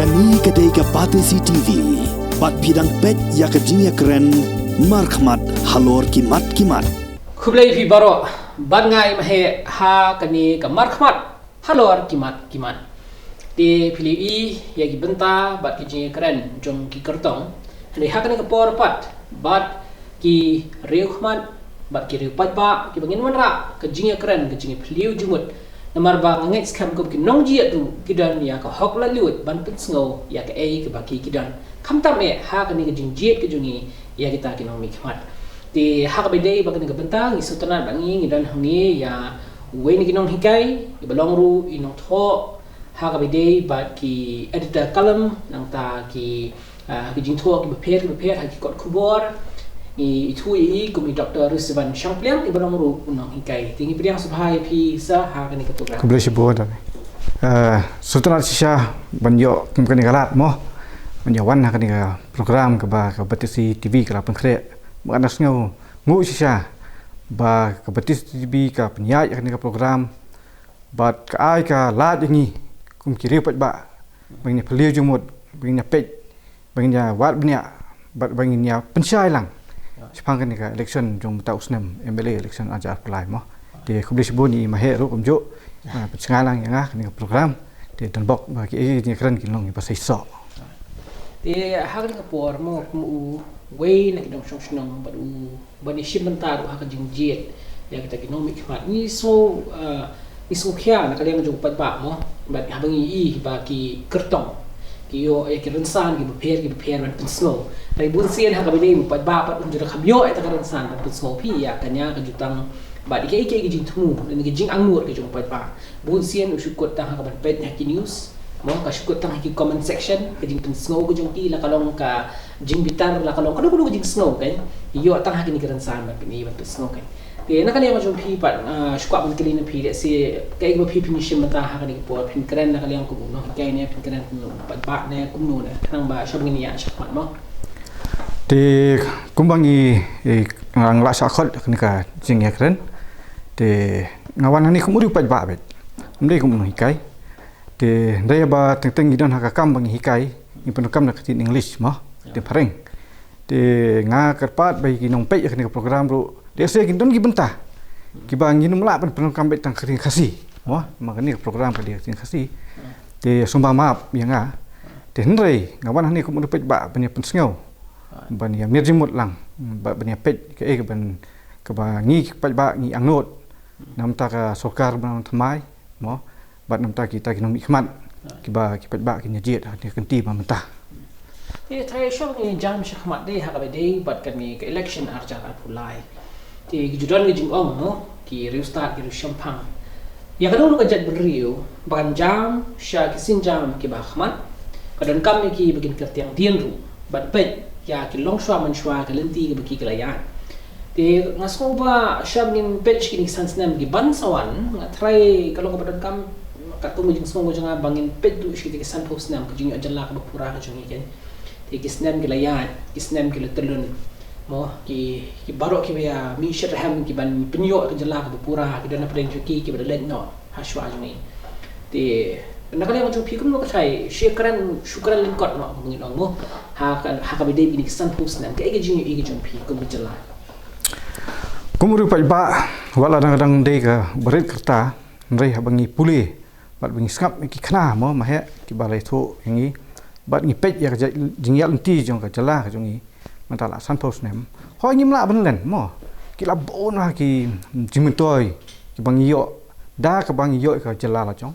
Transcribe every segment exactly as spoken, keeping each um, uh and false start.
Kane ka dei ka Batesi T V, bad phi dang peit ïa ka jingïakren markhmat halor ki mat ki mat. Khublei phi baroh, bad nga i Maheh ha kane ka markhmat halor ki mat ki mat. Te phi la ïohi ïa ki bynta bad ki jingïakren jong ki kyrtong. Hynrei ha kane ka por pat, bad ki riewkhmat bad ki riew paidbah kiba ngin wanrah ka jingïakren, ka jingïaphylliew jingmut. Namar ba nga ngeit skhem kum ki nongjied ruh ki don ïa ka hok laitluid ban pynsngew ïa kaei kaba ki ki don, khamtam eh ha kane ka jingjied ka jong ngi ïa kita ki nongmihkhmat. Te ha kaba ïadei bad kane ka bynta, ngi sngewtynnat ba ngi ngi don hangne ïa uwei na ki nonghikai, iba long ruh i nongthoh ha kaba ïadei bad ki editor column, nangta ki, ah, ki jingthoh kiba pher kiba pher ha ki kot khubor. Ngi ïathuh ïa i kum i Doktor Risavan Shangpliang, iba long ruh u nonghikai. Te ngi pdiang sngewbha ïa phi sir ha kane ka program. Khublei shibun. Ah, sngewtynnat shisha ban ïoh kum kane ka lad mo, ban ïoh wan ha kane ka program kaba ka Batesi T V ka la pynkhreh. Ba nga sngewnguh shisha ba ka Batesi T V ka pynïaid ïa kane ka program, bad ka ai ka lad ïa ngi kum ki riew paidbah ba ngin ïaphylliew jingmut, ba ngin ïapeit, ba ngin ïawad bniah, bad ba ngin ïapynshai lang shaphang kane ka election jong mynta u snem, M L A election ar hajar arphew lai mo. Te khublei shibun ïa i Maheh ruh kumjuh, ah, pynshai lang ïa nga kane ka program. Te don bok ba kiei ki jingïakren kin long kiba seisoh. Te ha kane ka por mo, kum uwei na ki nongshong shnong bad u ban ïashim bynta ruh ha ka jingjied ïa kita ki nongmihkhmat. Ngi sngew, ah, ngi sngewkhia na ka liang jong u paidbah mo, bad haba ngi ïohi ba ki kyrtong ki ïoh ïa ki rynsan kiba pher kiba pher ban pynsngew. Hynrei bunsien ha kaba ïadei bad u paidbah pat um ju da kham ïoh ïa kata ka rynsan ban pynsngew. Phi ïa kane ka jutang bad ïa kiei kiei ki jingthmu lane ki jingangnud ka jong u paidbah. Bunsien u shu kut tang ha ka ban peit ha ki news mo, ka shu kut tang ha ki comment section, ka jingpynsngew ka jong ki, la ka long ka jingbitar, la ka long kano kano ka jingsngew kan, ïoh tang ha kine ki rynsan ban pyni ban pynsngew kan. Te na ka liang ka jong phi pat, ah, shu kwah ban kylli na phi, lehse kaei kaba phi phin shim bynta ha kane ka por, phin kren na ka liang kum u nonghikai ne phin kren kum u paidbah ne kumno ne, khnang ba shwa ba ngin ïaid shakhmat mo. Te kumba ngi, eh, nga la shah khot kane ka jingïakren. Te nga wan hangne kum u riew paidbah beit, ym dei kum u nonghikai. Te hynrei ba teng teng ngi don ha ka kam ba ngi hikai, ngi pyndonkam da ka ktien English mo, ka ktien phareng. Te nga kyrpad ba ki nongpeit ïa kane ka program ruh, lehse kin don ki bynta kiba ngin ym lah ban pyndonkam beit tang ka ktien Khasi mo, ma kane ka program ka dei ka ktien Khasi. Te sngewbha map ïa nga. Te hynrei nga wan hangne kum u riew paidbah ban ïa pynsngew, ban ïa mir jingmut lang, ba ban ïa peit kaei kaban, kaba ngi ki paidbah ngi angnud na bynta ka sorkar ba nang thymmai mo, bad na bynta kita ki nongmihkhmat kiba ki paidbah kin ïa jied ha kane ka kynti ba mynta. Te tharai shwa ba ngin jam shakhmat de ha kaba ïadei bad kane ka election ar hajar arphew lai. Te ki ju don ki jingong mo, ki riewstad ki riewshemphang, ïa kano kano ka jaitbynriew ba kan jam sha ki sienjam kiba khmat, ka donkam ïa ki ba kin kyrtiang dien ruh bad peit ïa ki longshwa manshwa ka lynti kaba ki ki la ïaid. Te nga sngew ba shwa ba ngin peit sha kine ki san snem kiban sa wan, nga tharai ka long kaba donkam, katkum ka jingsngew ka jong nga, ba ngin peit ruh sha kita ki sanphew snem ka jingïoh jylla kaba pura ka jong ngi kan. Te ki snem ki la ïaid, ki snem ki la tyllun mo, ki, ki baroh kiba ïa mih shitrhem kiban pynïoh ka jylla kaba pura ki don hapdeng jong ki kiba da leit noh ha shuwa jong ngi. Te na ka liang jong phi kumno ka tharai, shu kren, shu kren lyngkot noh kumba ngin ong mo, ha ka, ha kaba ïadei bad kine ki sanphew snem, kaei ka jingïohi ka jong phi kum ka jylla? Kum u riew paidbah, wat la dang dang dei kaba rit ka rta, hynrei haba ngi pule bad ba ngi sngap ïa ki khana mo, Maheh, kiba la ïathuh ïa ngi, bad ngi peit ïa ka jingïaid lynti jong ka jylla ka jong ngi mynta la sanphew snem, hooid ngim lah ban len mo, ki la bun ha ki jingmyntoi kiba ngi ïoh da kaba ngi ïoh ïa ka jylla la jong.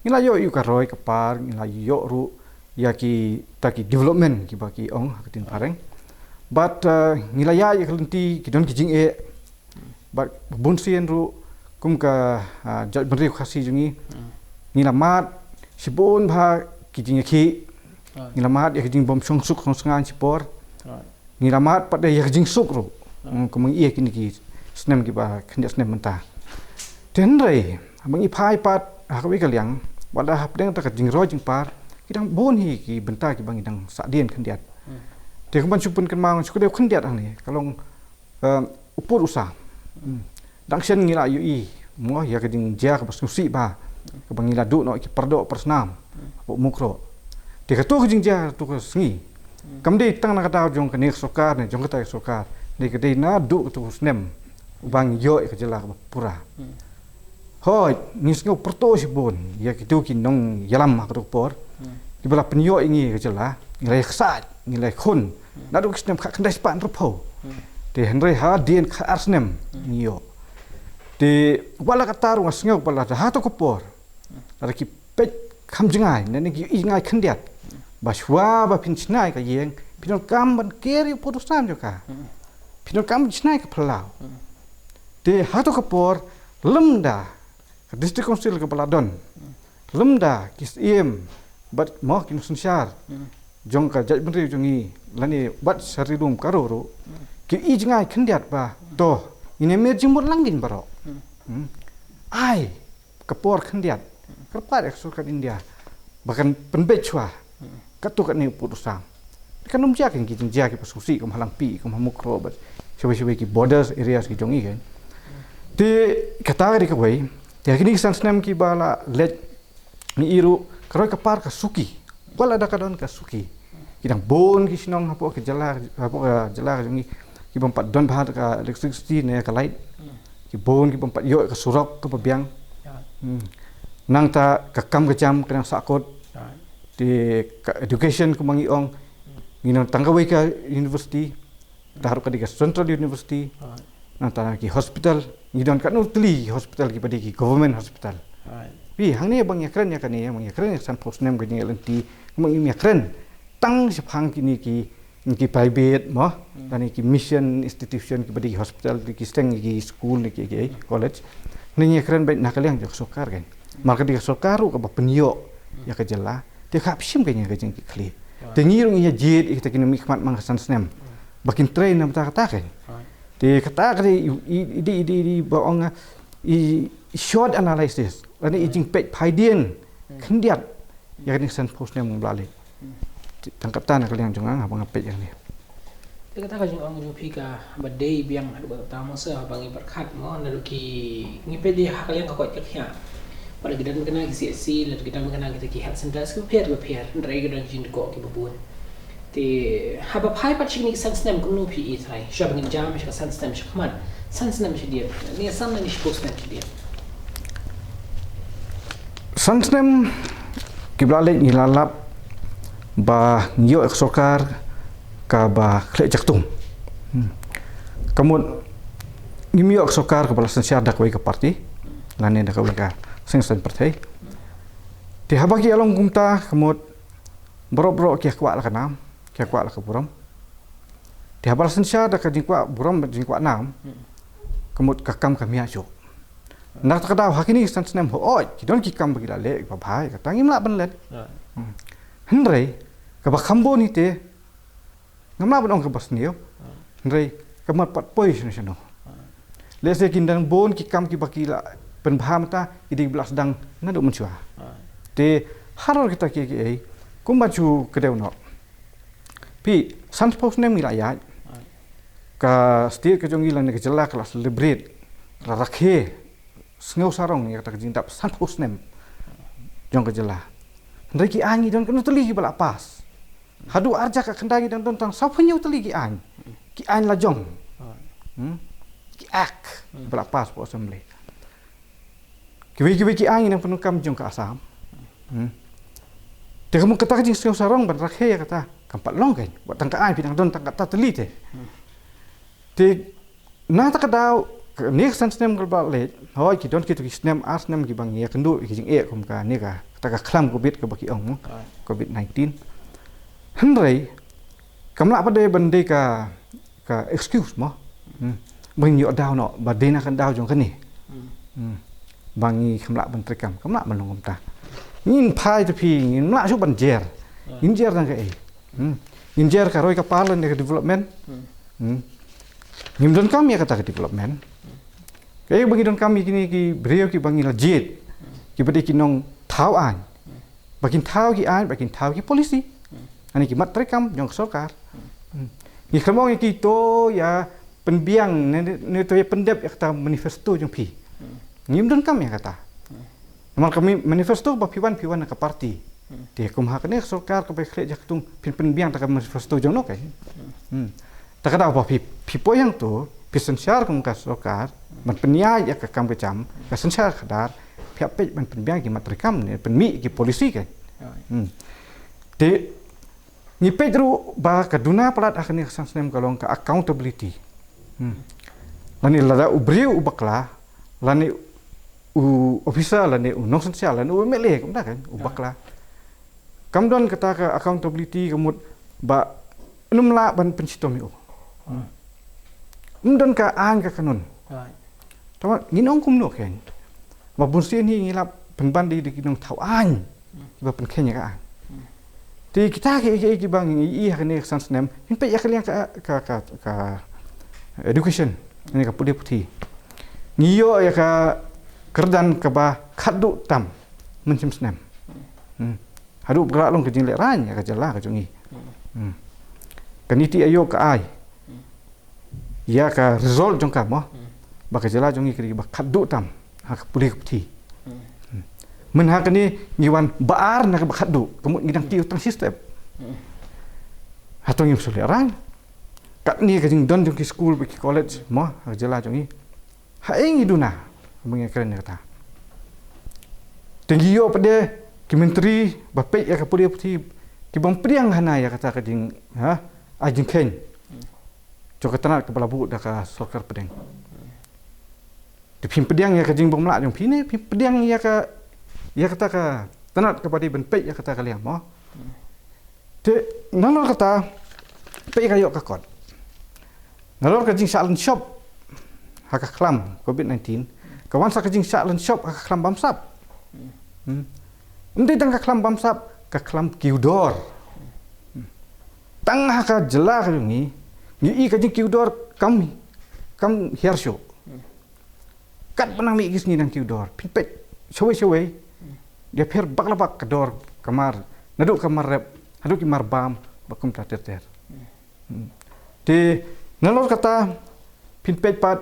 Ngi la ïoh ïa ka roi ka par, ngi la ïoh ruh ïa kita ki development kiba ki ong ha ka ktien phareng. Bad, eh, ngi la ïaid ïa ka lynti, ki don ki jingeh. Bad bunsien ruh kum ka, ah, jaitbynriew Khasi jong ngi, ngi la mad shibun bha ki jingïakhih. Ngi la mad ïa ki jingbym shong suk shong saiñ shipor. Ngi la mad pat de ïa ki jingsuk ruh. Hmm, kumba ngi ïa kine ki snem kiba khyndiat snem mynta. Te hynrei haba ngi phai pat ha kawei ka liang, wat la hapdeng kata ka jingroi jingpar, ki dang bun hi ki bynta kiba ngi dang sahdien khyndiat. Te kumban shu pynkynmaw, shu kdew khyndiat hangne ka long, eh, u pud u sam. Hmm. Dang shen ngi la ïohi mo ïa ka jingjia kaba sngewsih bha kaba ngi la duh noh ki pardoh parsnam hapoh Mukroh. Te kato ka jingjia, kato ka sngi, kam dei tang na ka daw jong kane ka sorkar ne jong kata ka sorkar, dei ka dei naduh kato ka snem uba ngi ïoh ïa ka jylla kaba pura. Hooid, ngi sngew pyrto shibun ïa kito ki nongïalam ha kato ka por kiba la pynïoh ïa ngi ka jylla, ngi la ïaksaid, ngi la ïakhun naduh ki snem khatkhyndai spah hynriewphew. Te hynrei hadien khatar snem ngi ïoh. Te wat la katta ruh nga sngew ba lada ha kato ka por lada ki peit kham jngai ne ki ïohi jngai khyndiat ba shuwa ba phin shna ïa ka ïing phin donkam ban ker ïa u pud u sam jong ka, phin donkam ban shna ïa ka phyllaw. Te ha kato ka por lymda ka District Council kaba la don, lymda ki Syiem bad mo ki nongsynshar jong ka jaitbynriew jong ngi lane bad sha ri lum ka ruh ruh ki ïohi jngai khyndiat ba to ngin ïa mih jingmut lang kein baroh. Hmm. Ai ka por khyndiat kyrpad ïa ka sorkar India ba kan pynbeit shuwa katto katne u pud u sam. Kan ym jia kein ki jingjia kiba sngewsih kum ha Langpih, kum ha Mukroh bad shawei shawei ki borders areas ki jong ngi kein. Te kata ka dei kawei. Te ha kine ki san snem kiba la leit, ngi ïohi ruh ka roi ka par ka suki. Wat la da ka don ka suki, ki dang bun ki shnong hapoh ka jylla, hapoh ka jylla ka jong ngi ki bym pat don bha ka electricity ne ka light. Ki bun ki bym pat ïoh ka surok kaba biang. Hmm. Nangta ka kam ka jam ka dang sahkut. Te ka education kumba ngi ong, ngi don tang kawei ka university, te haduh ka dei ka Central University. Nangta ki hospital, ngi don katno tylli ki hospital kiba dei ki government hospital. Phi, hangne ba ngi ïakren ïa kane, ba ngi ïakren ïa ka sanphew snem ka jingïaid lynti, ba ngim ïakren tang shaphang kine ki, ki private mo, lane ki mission institution kiba dei ki hospital, ki seng, ki school, ki, ki college. Ngi ïakren beit na ka liang jong ka sorkar kein. Namar ka dei ka sorkar ruh kaba pynïoh ïa ka jylla. Te ka hap shim kein ïa ka jingkitkhlieh. Te ngi ruh ngi ïa jied ïa kita ki nongmihkhmat man ka san snem ba kin trei na bynta kata kein. Te kata ka dei i, i, i, i, i, i ba ong i, i short analysis lane i jingpeit phaidien khyndiat ïa kane ka sanphew snem ba la leit. Tang kata na ka liang jong nga haba nga peit ïa kane. Te kata ka jingong jong phi kaba dei biang haduh katta, mo, sa haba ngi pyrkhat, mo, naduh ki, ngi peit ïa ha ka liang ka koit ka khiah. Ba la ki don kane ki C H C, la ki don kane kita ki health centers kiba pher kiba pher, hynrei ki don ki jingdkoh kiba bun. Te haba phai pat sha kine ki san snem kumno phi i trai? Sha ba ngin jam sha ka san snem shakhmat, san snem shadien, ne san ne shiphew snem shadien. San snem kiba la leit ngi la lap ba ngi ïoh ïa ka sorkar kaba khleh jaktum. Hmm. Ka mut ngim ïoh ïa ka sorkar kaba la synshar da kawei ka party lane da kawei ka seng saiñ pyrthei. Te haba ki ïa long kumta ka mut baroh baroh ki ïa kwah la ka nam, ki ïa kwah la ka burom. Te haba la synshar da ka jingkwah burom bad jingkwah nam, ka mut ka kam ka mih shuh. Na kata ka daw ha kine ki san snem hooid ki don ki kam ba ki la leh kiba bha, kata ngim lah ban leh. Hmm. Hynrei kaba kham bun hi te, ngam lah ban ong kaba sniew, hynrei ka mut pat poi shano shano. Lehse kin don bun ki kam kiba ki la pynbha mynta, ki dei ba la sdang naduh mynshuwa. Te halor kita kiei kiei, kumba shu kdew noh, phi, sanphew snem ngi la ïaid, ka state ka jong ngi lane ka jylla ka la celebrate, la rakhe sngewsarong ïa kata ka jingdap sanphew snem jong ka jylla. Hynrei ki aiñ ngi don katno tylli kiba la pass. Haduh arhajar khatkhyndai ngi dang don tang sawphew hynñiew tylli ki aiñ. Ki aiñ la jong. Hmm? Ki act ba la pass hapoh Assembly. Kiwei kiwei ki aiñ ngi dang pyndonkam jong ka Assam. Hmm. Te ka mut kata ka jingsngewsarong ban rakhe ïa kata kam pat long kein. Wat tang ka aiñ phi dang don tang kata tylli te. Te na kata ka daw, kane ka san snem kaba la leit, hooid ki don kito ki snem ar snem kiba ngi ïakynduh ïa ki jingeh kum kane ka, kata ka khlam covid kaba ki ong, mo, covid nineteen. Hynrei kam lah pat dei ban dei ka, ka excuse, mo. Hmm. Ba ngin ïoh daw noh ba dei na ka daw jong kane. Hmm. Ba ngi kam lah ban treikam, kam lah ban long kumta. Ngin phai te phi, ngim lah shuh ban jer. Ngin jer tang kaei? Hmm. Ngin jer ka roi ka par lane ka development. Hmm. Ngim donkam ïa kata ka development. Kaei ba ngi donkam ïa kine ki briew kiba ngi la jied, kiba dei ki nongthaw aiñ, ba kin thaw ki aiñ, ba kin thaw ki policy, lane ki mat treikam jong ka sorkar. Hmm. Ngi khlem ong ïa ki to ïa pynbiang ne, ne to ïa pyndep ïa kata manifesto jong phi. Ngim donkam ïa kata. Namar ka mi-, manifesto ba phi wan, phi wan na ka party. Te kum ha kane ka sorkar kaba khleh jaktung phin pynbiang ta ka manifesto jong no kai. Hmm. Ta ka daw ba phi phi poi hangto phi synshar kum ka sorkar ban pynïaid ïa ka kam ka jam ka synshar khadar phi hap peit ban pynbiang ki mat treikam ne pynmih ki policy kai. Hmm. Te ngi peit ruh ba ka duna palat ha kane ka san snem ka long ka accountability. Hmm. Lane lada u briew u bakla lane u officer lane u nongsynshar lane u M L A kumta kan u bakla. Kam don kata ka accountability ka mut ba ym lah ban pynshitom ïa u. Hmm. Ym don ka aiñ ka kanun. Right. Tama ngin ong kumno keiñ. Ba bun sien hi ngi lap pynban dei da ki nongthaw aiñ kiba pynkheiñ ïa ka aiñ. Te kita ki ki ki bang ngi i ha kane ka san snem ngin peit ïa ka liang ka ka ka, ka education ne ka pule puthi. Ngi ïoh ïa ka kyrdan kaba khatduh tam mynshem snem. Hmm. Haduh ba ka la long ka jinglehrain ïa ka jylla ka jong ngi. Hmm. Ka NITI Aayog ka ai ïa ka result jong ka mo ba ka jylla jong ngi ka dei ba khatduh tam ha ka pule ka puthi. Hmm. Myn ha kane ngi wan ba ar na ka ba khatduh ka mut ngi dang kiew tang shi step. Hato ngim shu lehrain katne ka jingdon jong ki skul bad ki college mo ha ka jylla jong ngi. Haei ngi duna ba ngi kren ïa kata. Te ngi ïoh pat de ki myntri ba peit ïa ka pule puthi ki bym pdiang hana ïa kata ka jing ha ai jingkheiñ. Jong ka tnat kaba la buh da ka sorkar pdeng. Te phim pdiang ïa ka jingbymlah jong phi ne phim pdiang ïa ka ïa kata ka tnat kaba dei ban peit ïa kata ka liang mo. Te nalor kata peit ka ïoh ka kot. Nalor ka jingshah lynshop ha ka khlam covid nineteen ka wan sa ka jingshah lynshop ha ka khlam bamsap. Hmm. Ym dei tang ka khlam bamsap ka khlam kiwdor. Hmm. Tang ha ka jylla ka jong ngi ngi i ka jingkiwdor kam kam hiar shuh. Kat ba nang mih ki sngi nang kiwdor phin peit shawei shawei. Dia pher bak la bak ka dor ka mar naduh ka mar rep haduh ki mar bam ba kumta ter ter. Hmm. Te nalor kata phin peit pat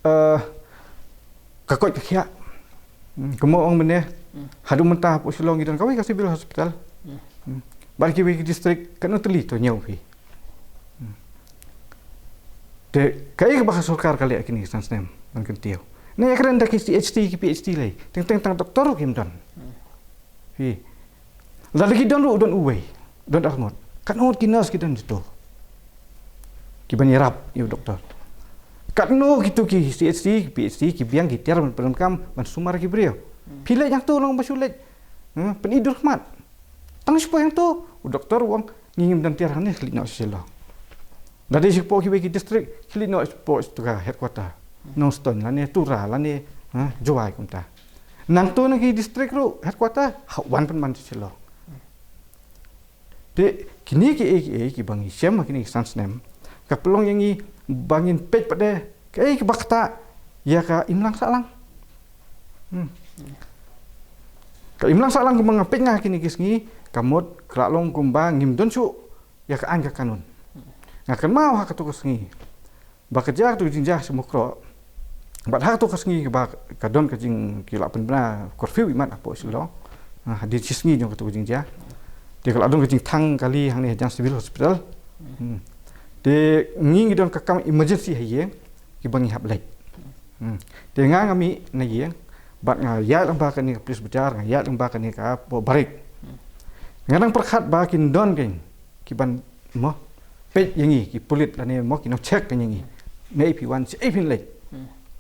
eh, ka koit ka khiah. Hmm, kumno ong mynne haduh mynta hapoh Shillong ngi don kawei ka civil hospital. Hmm. Bad kiwei ki district katno tylli to ñiew phi. Hmm. Te kaei kaba ka sorkar ka leh kine ki san snem ban kyntiew. Ne ïa kren da ki C H T ki P H T lei teng teng tang doktor ruh kim don. Hi. Lada ki don ruh don uwei don arngut katno ki nurse ki don jituh. Ki ban ïarap ïa u doktor. Katno kito ki C H T ki P H T ki biang ki tiar ban pyndonkam ban sumar ki briew. Phi leit hangto long ba shu leit. Hmm, pyni dur khmat. Tang shu poi hangto u doktor u ong ngi ngim don tiar hangne khlieh noh sha Shillong. Da dei shu poi kiwei ki district khlieh noh sha poi sha ka headquarter. Nongstoiñ lane Tura lane ha Jowai kumta. Nangto na ki district ruh headquarter ha wan pynban sha Shillong. Te kine kiei kiei kiba ngi shem ha kine ki san snem ka pynlong ïa ngi ba ngin peit pat de kaei kaba ktah ïa ka imlang sahlang. Hmm. Ka imlang sahlang kumba nga peit nga ha kine ki sngi ka mut ka la long kumba ngim don shuh ïa ka aiñ ka kanun. Nga kynmaw ha kato ka sngi ba ka jia kato ka jingjia sha Mukroh bad ha kato ka sngi ba ka don ka jing ki la pynbna curfew imat hapoh Shillong. Ha, hadien shi sngi jong kato ka jingjia te ka la don ka jingthang kali hangne hajan Civil Hospital. Hmm. Te ngi ngi don ka kam emergency ha ïing kiba ngi hap leit. Hmm. Te nga nga mih na ïing bad nga ïaid lyngba kane ka police bazaar nga ïaid lyngba kane ka barik. Nga dang pyrkhat ba kin don keiñ kiban mo peit ïa ngi ki pulit lane mo ki nang check ïa ngi. Naei phi wan shaei phin leit.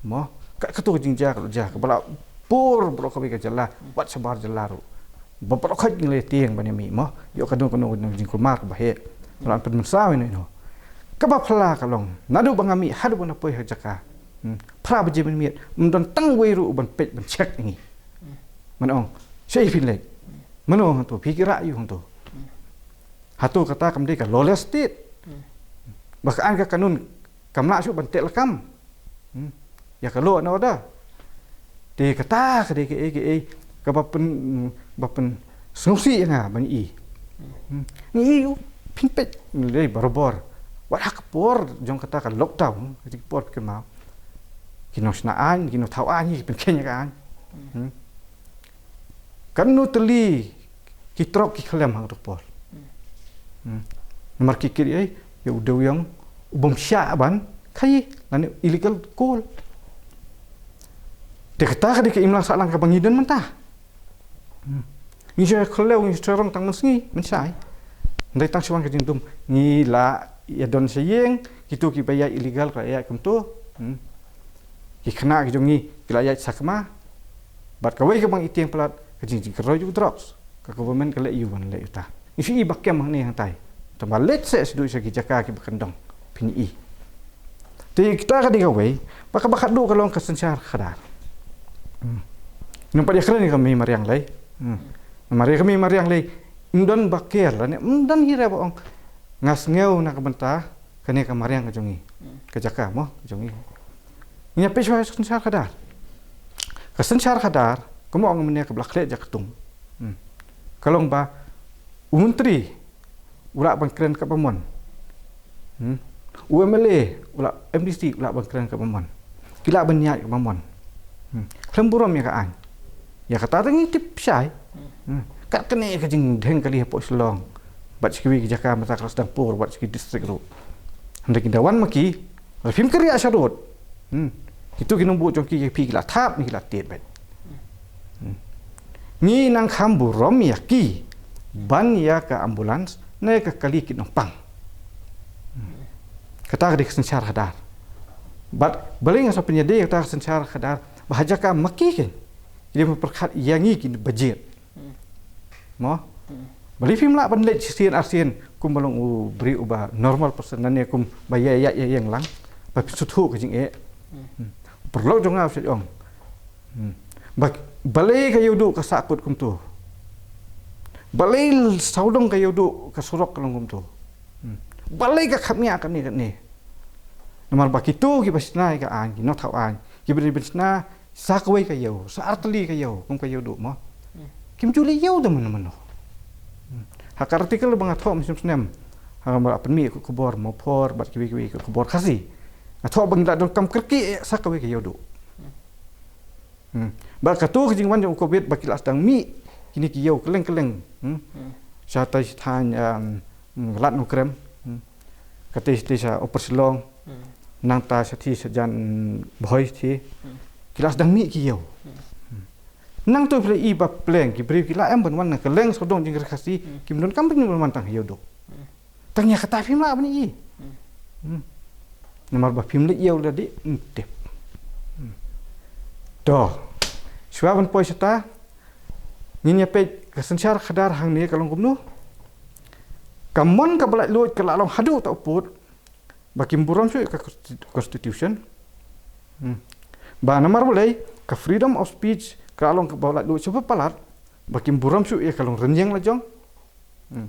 Mo ka kato ka jingjia ka jia kaba la pur baroh kawei ka jylla wat shabar jylla ruh. Ba baroh khoit ngi la tieng ban ïa mih mo ïoh ka don kano kano jingkulmar kaba heh. Ba la pynmynsaw ïa no. Kaba phylla ka long naduh ba nga mih haduh ba nga poi ha jaka. Hmm. Phra baje mynmiet ym don tang wei ruh ban peit ban check ïa ngi. Man ong shaei phin leit. Mano hangto phi ki rah ïa u hangto. Hato kata kam dei ka lawless state. Hmm. Ba ka aiñ ka kanun kam lah shuh ban teh lakam. Hmm. Ïa ka law and order. Te kata ka dei kaei kaei kaba pyn ba pynsngewsih ïa nga ba ngi i. Hmm. Ngi i u phin peit ngi dei barabor. Wat ha ka por jong kata ka lockdown ka dei ka por phi kynmaw. Ki nongshna aiñ ki nongthaw aiñ ki pynkheiñ ïa ka aiñ. Hmm. Katno tylli ki trok ki khlem ha kato ka por. Hmm. Namar ki kit ïa u dewïong u bym shah ban khaïi lane illegal coal. Te kata ka dei ka imlang sahlang kaba ngi don mynta. Hmm. Ngi shu khlem, ngi shu rong tang mynsngi, mynsai. Hynrei tang shu wan ka jingdum, ngi la ïa don sha ïing, kito kiba ïaid illegal ki la ïaid kumto. Hmm. Ki khynnah ki jong ngi ki la ïaid sakma. Bad kawei kaba ngi tieng palat ka jing, jingkyroi jong drugs. Ka government ka leh ïa u ban leh ïa uta. Ngi shu i ba kem hangne hangtai. Tang ba leit seh sha ki jaka kiba kyndong phin i. Te kita ka dei kawei, ba kaba khatduh ka long ka synshar khadar. Hmm. Nang pat ïakren ïa ka mei mariang lei. Hmm. Namar ïa ka mei mariang lei, ym don ba ker lane ym don hi re ba ong nga sngew na ka bynta kane ka mariang ka jong ngi. Hmm. Ka jaka mo ka jong ngi. Ngi ïa peit shuwa ka synshar khadar. Ka synshar khadar, kumba ong mynne kaba la khleh ja ka tung. Hmm. Ka long ba u myntri u lah ban kren kaba mon. Hmm. U M L A u lah, M D C u lah ban kren kaba mon. Ki lah ban ïaid kaba mon. Hmm. Khlem burom ïa ka aiñ. Ïa kata te ngi tip shai. Hmm. Kat kane ka jingdheng kali hapoh Shillong. Bad sha kiwei ki jaka mynta ka la sdang por, bad sha ki district ruh. Hynrei ki da wan ma ki, lada phim kyrïah sharud. Hmm. Kito ki nongbud jong ki, ki phi ki la thap ne ki la tied beit. Hmm. Ngi nang kham burom ïa ki ban ïa ka ambulance ne ka kali kit nongpang. Hmm. Kata ka dei ka synshar khadar. Bad balei nga sa pynïadei kata ka synshar khadar, ba ha jaka ma ki kein ki dei ban pyrkhat ïa ngi ki ba jied. Hmm. Mo? Hmm. Balei phim lah ban leit shisien arsien kumba long u briew uba normal person lane kumba ïa, ïa, ïa ïeng lang. Ba phi sngewthuh ka jingeh. Hmm. Hmm. Paralok jong nga u sa ong. Hmm. Ba, balei ka ïewduh ka sahkut kumto? Balei sawdong ka ïewduh ka surok ka long kumto? Hmm. Balei ka khapngiah kane kane? Namar ba kito kiba shna ïa ka aiñ, ki nongthaw aiñ, kiba dei ban shna sa kawei ka ïew, sa artylli ka ïew, kum ka ïewduh mo. Hmm. Kim ju leh ïew da mano mano. Hmm. Ha ka article ba nga thoh mynshem snem, ha ba la pynmih ka khubor Mawphor bad kiwei kiwei ka khubor Khasi. Nga thoh ba ngi la donkam kyrkieh sa kawei ka ïewduh. Hmm. Hmm. Bad kato ka jingwan jong u covid ba ki la sdang mih kine ki ïew kylleng kylleng. Hmm. Hmm. Shatei shateiñ, um, Lad Nongkrem. Hmm. Katei shatei sha Upper Shillong. Hmm. Nangta shathie sha Jan Bhoi shathie. Hmm. Ki la sdang mih ki ïew. Hmm. Hmm. Nangta phi la i ba pleng ki briew ki la em ban wan na kylleng sawdong jingïakhun Khasi, hmm, kim donkam ban wan tang ha ïewduh. Hmm. Tang ïa kata phim lah ban i. Hmm. Hmm. Namar ba phim leh ïew lade, hmm, tip. Hmm. To. Shuwa ban poi shata, ngin ïa peit ka synshar khadar hangne ka long kumno. Ka mon kaba laitluid ka la long haduh ta u pud ba kim burom shuh ïa ka consti-, constitution. Hmm. Ba namar balei ka freedom of speech ka la long kaba laitluid shuh palat ba kim burom shuh ïa ka long rynïeng la jong. Hmm.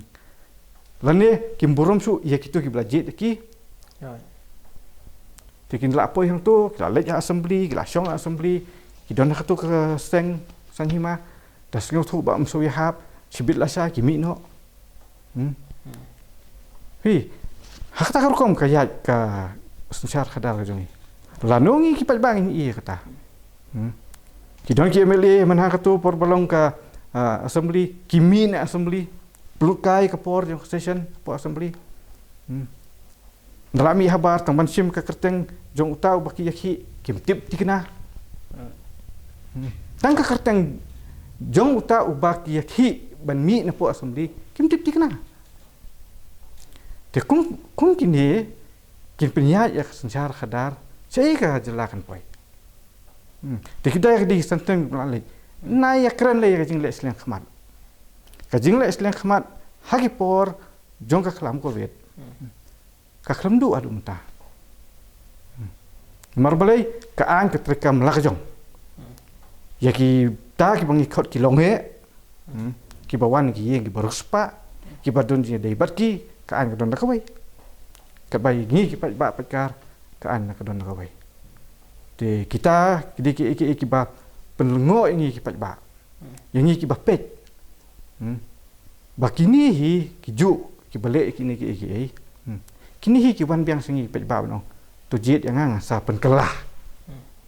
Lane kim burom shuh ïa kito kiba la jied ïa ki. Right. Te kin la poi hangto, ki la leit ha assembly, ki la shong ha assembly, ki don ha kato ka seng, seng hima, da sngewthuh ba ym shu ïahap, shibit lashai ki mih noh. Hmm. Hmm. Hi, ha kata ka rukom ka ïaid ka synshar khadar ka jong ngi. Lano ngi ki paidbah ngin ïohi ïa kata. Hmm. Ki don ki M L A mynta ha kato por ba long ka, ah, assembly, ki mih na assembly, pynlut kai ka por jong ka session hapoh assembly. Hmm. Da la mih habar tang ban shim ka kyrteng jong uta uba ki ïakhih, kim tip thikna. Hmm. Tang ka kyrteng jong uta uba ki ïakhih ban mih napoh assembly, kim tip thikna. Te kum, kum kine kin pynïaid ïa ka synshar khadar, shaei ka jylla kan poi. Hmm. Te kita ïa ka dei ka sentence ba la leit. Nai ïakren lei ïa ka jingleh slem khmat. Ka jingleh slem khmat ha ki por jong ka khlam covid. Hmm. Ka khlem duh haduh mynta. Hmm. Namar balei ka aiñ ka treikam la ka jong. Hmm. Ïa kita kiba ngi khot ki longeh. Hmm. Kiba wan ki ïing kiba riewspah, kiba don jingïadei bad ki, ka aiñ ka don da kawei. Katba ïa ngi ki paidbah paidkar, ka aiñ ka don da kawei. Te kita ki dei kiei kiei kiba pynlyngngoh ïa ngi ki paidbah. Ïa ngi kiba peit. Hmm. Ba kine hi ki juh kiba leh ïa kine kiei kiei. Hmm. Kine hi ki wan biang sha ngi ki paidbah ban ong, to jied ïa nga, nga sa pynkylla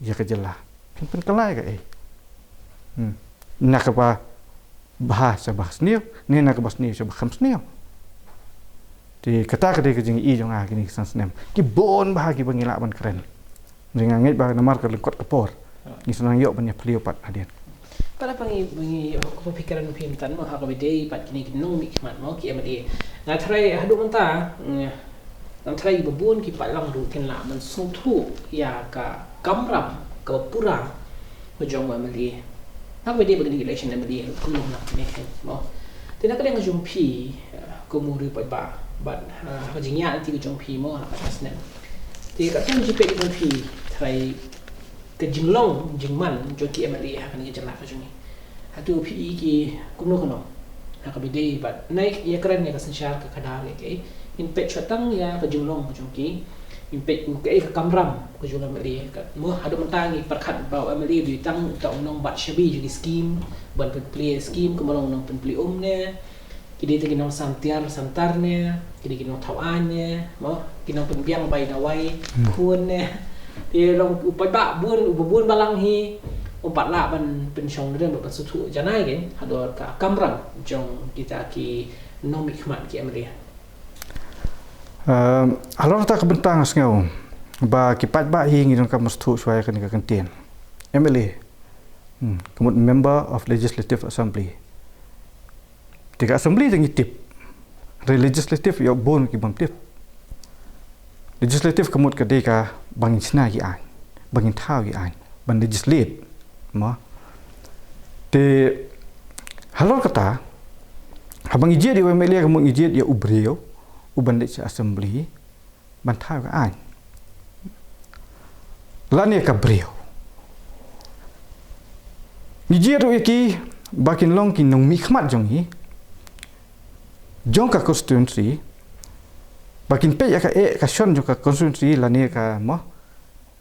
ïa ka jylla. Phin pynkylla ïa kaei? Hmm. Na kaba bha sha ba sniew, ne na kaba sniew sha ba kham sniew. Te kata ka dei ka jingïohi jong nga ha kine ki san snem. Ki bun bha kiba ngi lah ban kren. Jong nga ngeit ba namar ka lyngkot ka por, ngi sa nang ïoh ban ïa plie pat hadien. Pat ha ba ngi, ba ngi ïoh ka pyrkhat phi kren phi mynta mo, ha kaba dei pat kine ki nongmihkhmat mo, ki M L A. Nga tharai haduh mynta, mm, nga tharai ba bun ki paidlang ruh kin lah ban sngewthuh ïa ka kamram kaba pura ka jong u M L A. Ha kaba dei ba kine ki election M L A ka long na kine ki mo. Te na ka liang ka jong phi, eh, kum u riew paidbah, bad, eh, ka jingïaid lynti ka jong phi mo ha kane ka snem. Te katno jingpeit ka jong phi, tharai ka jinglong jingman jong ki M L A ha kane ka jylla ka jong ngi. Hato phi i ki kumno kumno? Ha kaba dei bad nai ïa kren ïa ka synshar ka khadar ïa kaei. Ngin peit shwa tang ïa ka jinglong ka jong ki. Ngin peit kaei ka kamram ka jong u M L A. Ka mo haduh mynta ngi pyrkhat ba u M L A u dei tang uta u nongbat shabi jong ki skim, ban pynplie skim kumba long u nongpynplie um ne. Ki dei te ki nongsan tiar san tar ne, ki dei ki nongthaw aiñ ne, mo, ki nongpynbiang bai dawai, hmm, khun ne. Te long u paidbah bun, uba bun balang hi, um pat lah ban pynshong nongrim ban sngewthuh janai kein halor ka kamram jong kita ki nongmihkhmat ki M L A. Ehm, halor kata ka bynta nga sngew ba ki paidbah hi ngi donkam ban sngewthuh shwa ïa kane ka kyntien. M L A. Hmm, ka mut Member of Legislative Assembly. Te ka assembly te ngi tip. Hynrei legislative ïoh bun ki bym tip. Legislative ka mut ka dei kaba ngin shna ki aiñ, ba ngin thaw ki aiñ, ban legislate. Mo. Te halor kata, haba ngi jied ïa u M L A ka mut ngi jied ïa u briew uban leit sha assembly, ban thaw ka aiñ. Lane ka briew. Ngi jied ruh ïa ki ba kin long ki nongmihkhmat jong ngi, jong ka constituency, ba kin peit ïa ka eh ka shon jong ka constituency lane ka mo,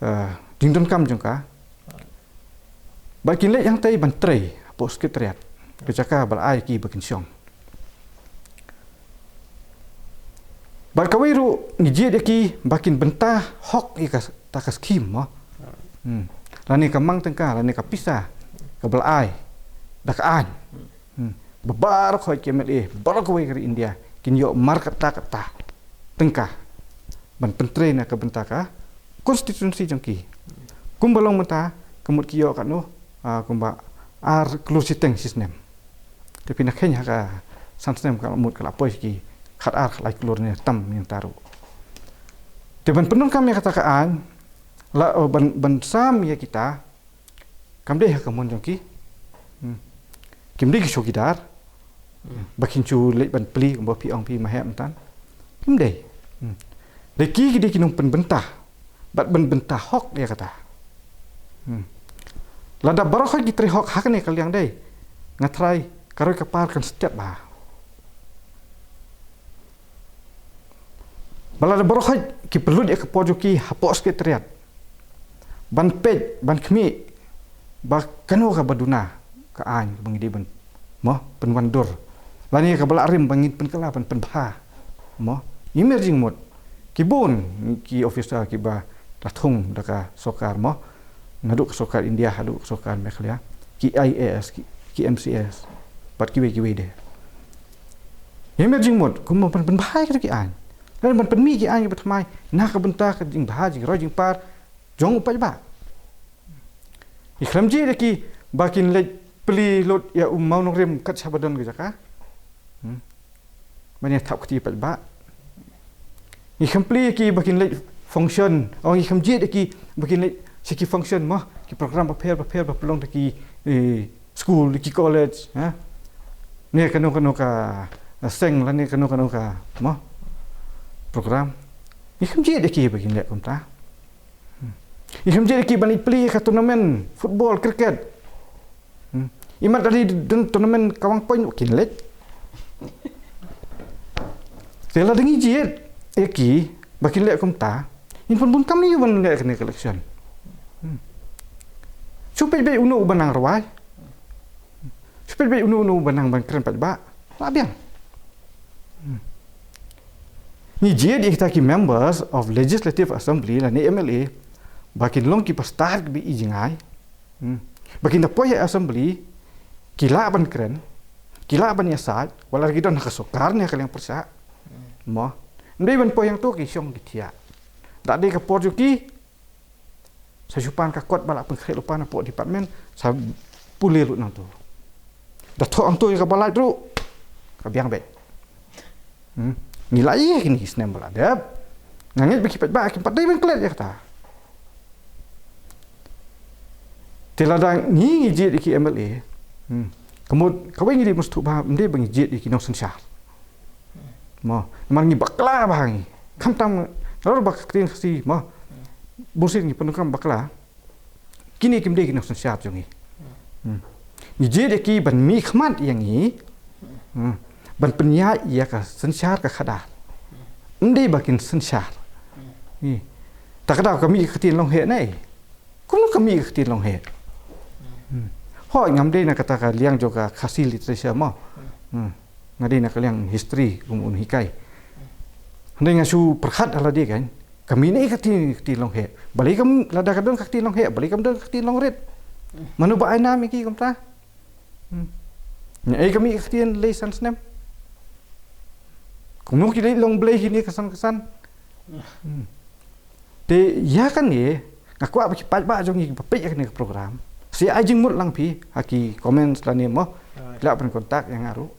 eh, jingdonkam jong ka. Ba kin leit hangtei ban trei hapoh secretariat, ka jaka ba la ai ki ba kin shong. Bad kawei ruh ngi jied ïa ki ba kin bynta hok ïa kata ka skim mo. Hmm. Lane ka mang tyngka, lane ka pisa kaba la ai da ka aiñ. Hmm. Ba baroh khoit ki M L A baroh kawei ka ri India kin ïoh markata kata tyngka ban pyntrei na ka bynta ka constituency jong ki. Kumba long mynta, ka mut ki ïoh katno, ah, kumba ar klur shiteng shisnem. Te phi na kheiñ ha ka san snem ka mut ka la poi ki khat ar khat lai klur ne tam mynta ruh. Te ban pyndonkam ïa kata ka aiñ, la, oh, ban, ban sam ïa kita, kam dei ha ka mon jong ki. Hmm. Kim dei ki chowkidar. Hmm. Ba kin shu leit ban plie kumba phi ong phi ma heh mynta. Kim dei. Hmm. Dei ki, ki dei ki nongpynbynta. Bad ban bynta hok ïa kata. Hmm. Lada baroh khoit ki trei hok ha kane ka liang dei, nga tharai ka roi ka par kan stet bha. Ba lada baroh khoit ki pynlut ïa ka por jong ki hapoh secretariat ban peit, ban khmih ba kano kaba duna ka aiñ kaba ngi dei ban, mo, pynwandur, lane kaba la rim ba ngin pynkylla ban pynbha, mo. Ngi mih jingmut, ki bun ki officer kiba la thung da ka sorkar, mo, naduh ka sorkar India haduh ka sorkar Meghalaya, ki I A S, ki, ki M C S, bad kiwei kiwei de. Ngi mih jingmut kumno ban pynbha ïa kita ki aiñ. Lane ban pynmih ki aiñ kiba thymmai na ka bynta ka jingbha jingroi jingpar jong u paidbah. Ngi khlem jied ïa ki ba kin leit plie lut ïa u mawnongrim kat shaba don ka jaka. Hmm. Ban ïa thap kti paidbah. Ngi khlem plie ïa ki ba kin leit function, oh, ngi khlem jied ïa ki ba kin leit sha ki function, mo, ki program bapher bapher ba pynlong da ki, eh, school, da ki college, ha? Ne kano kano ka, eh, seng lane kano kano ka, mo, program. Ngi khlem jied ïa ki ba kin leh kumta. Hmm. Ngi khlem jied ïa ki ban ïa plie ka tournament football, cricket. Hmm. Imat da dei don tournament kawang point kin leit. Te lada ngi jied ïa ki ba kin leh kumta, ngin pynbun kam ne ban leh kane ka election. Hmm. Shu peit beit uno uba nang rwai. Shu peit beit uno uno uba nang ban kren paidbah. Lah biang. Hmm. Ngi jied ïa kita ki members of Legislative Assembly lane M L A ba kin long kiba stad kiba i jngai. Hmm. Ba kin da poi ha assembly ki lah ban kren. Ki lah ban ïasaid, wat la ki don ha ka sorkar ne ha ka liang pyrshah. Mo. Ym dei ban poi hangto ki shong ki thiah. Da dei ka por jong ki. Sa shu pan ka kot ba la pynkhreh lypa na pdeng department, sa pule lut nangto. Da thoh hangto ïa kaba lait ruh, ka biang beit. Hmm. Ngi la ïa kine ki snem ba la dep. Nga ngeit ba ki paidbah kim pat dei ban klet ïa kata. Te lada ngi ngi jied ïa ki M L A. Hmm. Ka mut kawei ngi dei ban sngewthuh ba ym dei ba ngi jied ïa ki nongsynshar. Mo, namar ngi bakla bha ngi. Khamtam nalor ba ka ktien Khasi mo. Bunsien ngi pyndonkam bakla. Kine kim dei ki nongsynshar jong ngi. Hmm. Ngi jied ïa ki ban mihkhmat ïa ngi. Hmm. Ban pynïaid ïa ka synshar ka khadar. Ym dei ba kin synshar. Ngi. Ta ka daw ka mih ka ktien long heh ne. Kumno ka mih ka ktien long heh. Hmm. Hooid, ngam dei na kata ka liang jong ka Khasi literature mo. Hmm. Nga dei na ka liang history kum un hikai. Hynrei nga shu pyrkhat ha lade kan. Ka mih ne ka ktien, ktien long heh. Balei kam, lada ka don ka ktien long heh, balei kam don ka ktien long rit. Mano ba ai nam ïa ki kumta. Hmm. Ngi ai ka mih ka ktien lei san snem. Kumno ki leit long blei kine ka san ka san. Hmm. Te ïa kane nga kwah ba ki paidbah jong ngi ba peit ïa kane ka program. Sa ai jingmut lang phi ha ki comments lane mo. Lah ban contact ïa nga ruh.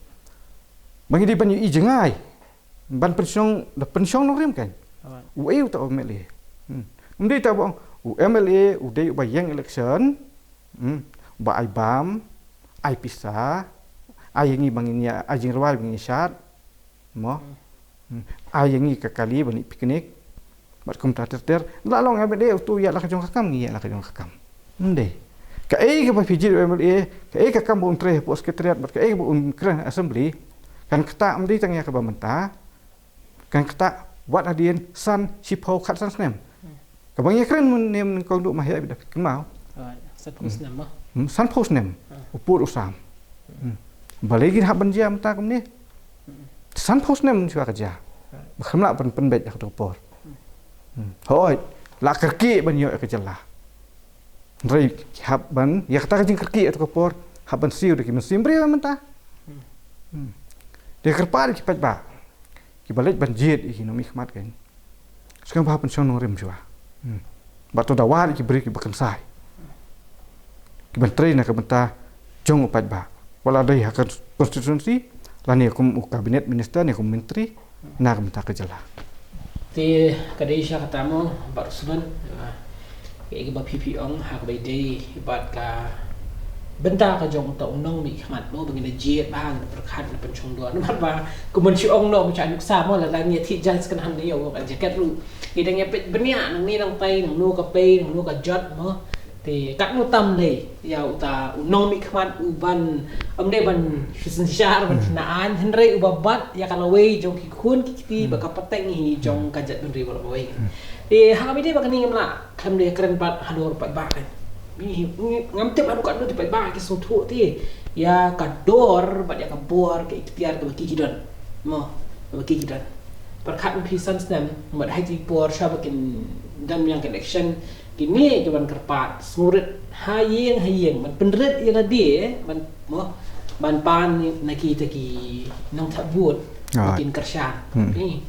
Ba ngi dei ban ïohi jngai. Ban pynshong, da pynshong nongrim kan. Uei uta u M L A. Hmm. Ym dei ta ba ong u M L A u dei uba ïeng election. Hmm. Ba ai bam, ai pisa, ai ïa ngi ba ngin ïa, ai jingrwai ba ngin ïa shad. Mo. Hmm. Ai ïa ngi ka kali ban ïa picnic. Bad kumta ter ter. La long M L A uto ïa la ka jong ka kam, ngi ïa la ka jong ka kam. Ym dei. Kaei kaba phi jied u M L A, kaei ka kam ba un trei hapoh secretariat, bad kaei kaba un kren assembly. Kan kata ym dei tang ïa kaba mynta. Kan kata wat hadien san shiphew khatsan snem. Kaba ngi kren mynne mynnyngkong duh ma heh bad da phi kynmaw. Alright. Sanphew snem mo. Hmm, sanphew snem. U pud u sam. Hmm. Balei ngin hap ban jia mynta kumne. Sanphew snem shuwa ka jia. Ba khlem lah ban pynbeit ha kato ka por. Hmm. Hooid, la kyrkieh ban ïoh ïa ka jylla. Hynrei hap ban, ïa kata ka jingkyrkieh ïa kato ka por, hap ban siew da ki mynsiem briew mynta. Hmm. Te kyrpad ïa ki paidbah. Kiba leit ban jied ïa ki nongmihkhmat kan. Sngewbha pynshong nongrim shuwa. Hmm. Bad to da wad ïa ki briew kiba kynsai. Kiban trei na ka bynta jong u paidbah. Wat la dei ha ka constituency, lane kum u cabinet minister, ne kum myntri, na ka bynta ka jylla. Te ka dei sha kata mo, Bah Rusman, ah, kaei kaba phi phi ong, ha kaba ïadei bad ka bynta ka jong uta u nongmihkhmat mo, ba ngin da jied bha, ngin da pyrkhat, ngin da pynshong dor. Namar ba, kumba shu ong noh, ba sha nuksa mo, lada ngi ïa thied jaiñ second hand ïa u ka jaket ruh. Ngi dang ïa peit bniah, nangne nangtai, nangno ka pei, nangno ka jot mo. Te katno tam lei ïa uta u nongmihkhmat uban, ym dei ban shu synshar ban shu na aiñ, hynrei uba bat ïa ka lawei jong ki khun ki kti bad ka pateng hi jong ka jaitbynriew baroh kawei. Te ha kaba ïadei bad kane ngam lah khlem da kren pat halor paidbah kan. Ngi, ngi, ngam tip haduh katno te paidbah ki sngewthuh te ïa ka dor bad ïa ka bor ka iktiar kaba ki ki don. Mo, kaba ki ki don. Pyrkhat ma phi san snem, bad ha kine ki por shwa ba kin don biang ka election, kine kiban kyrpad, sngewrit ha ïing ha ïing, ban pynrit ïa lade, ban, mo, ban pan na kita ki nongthep vote, ba kin kyrshan. Hmm. Ni.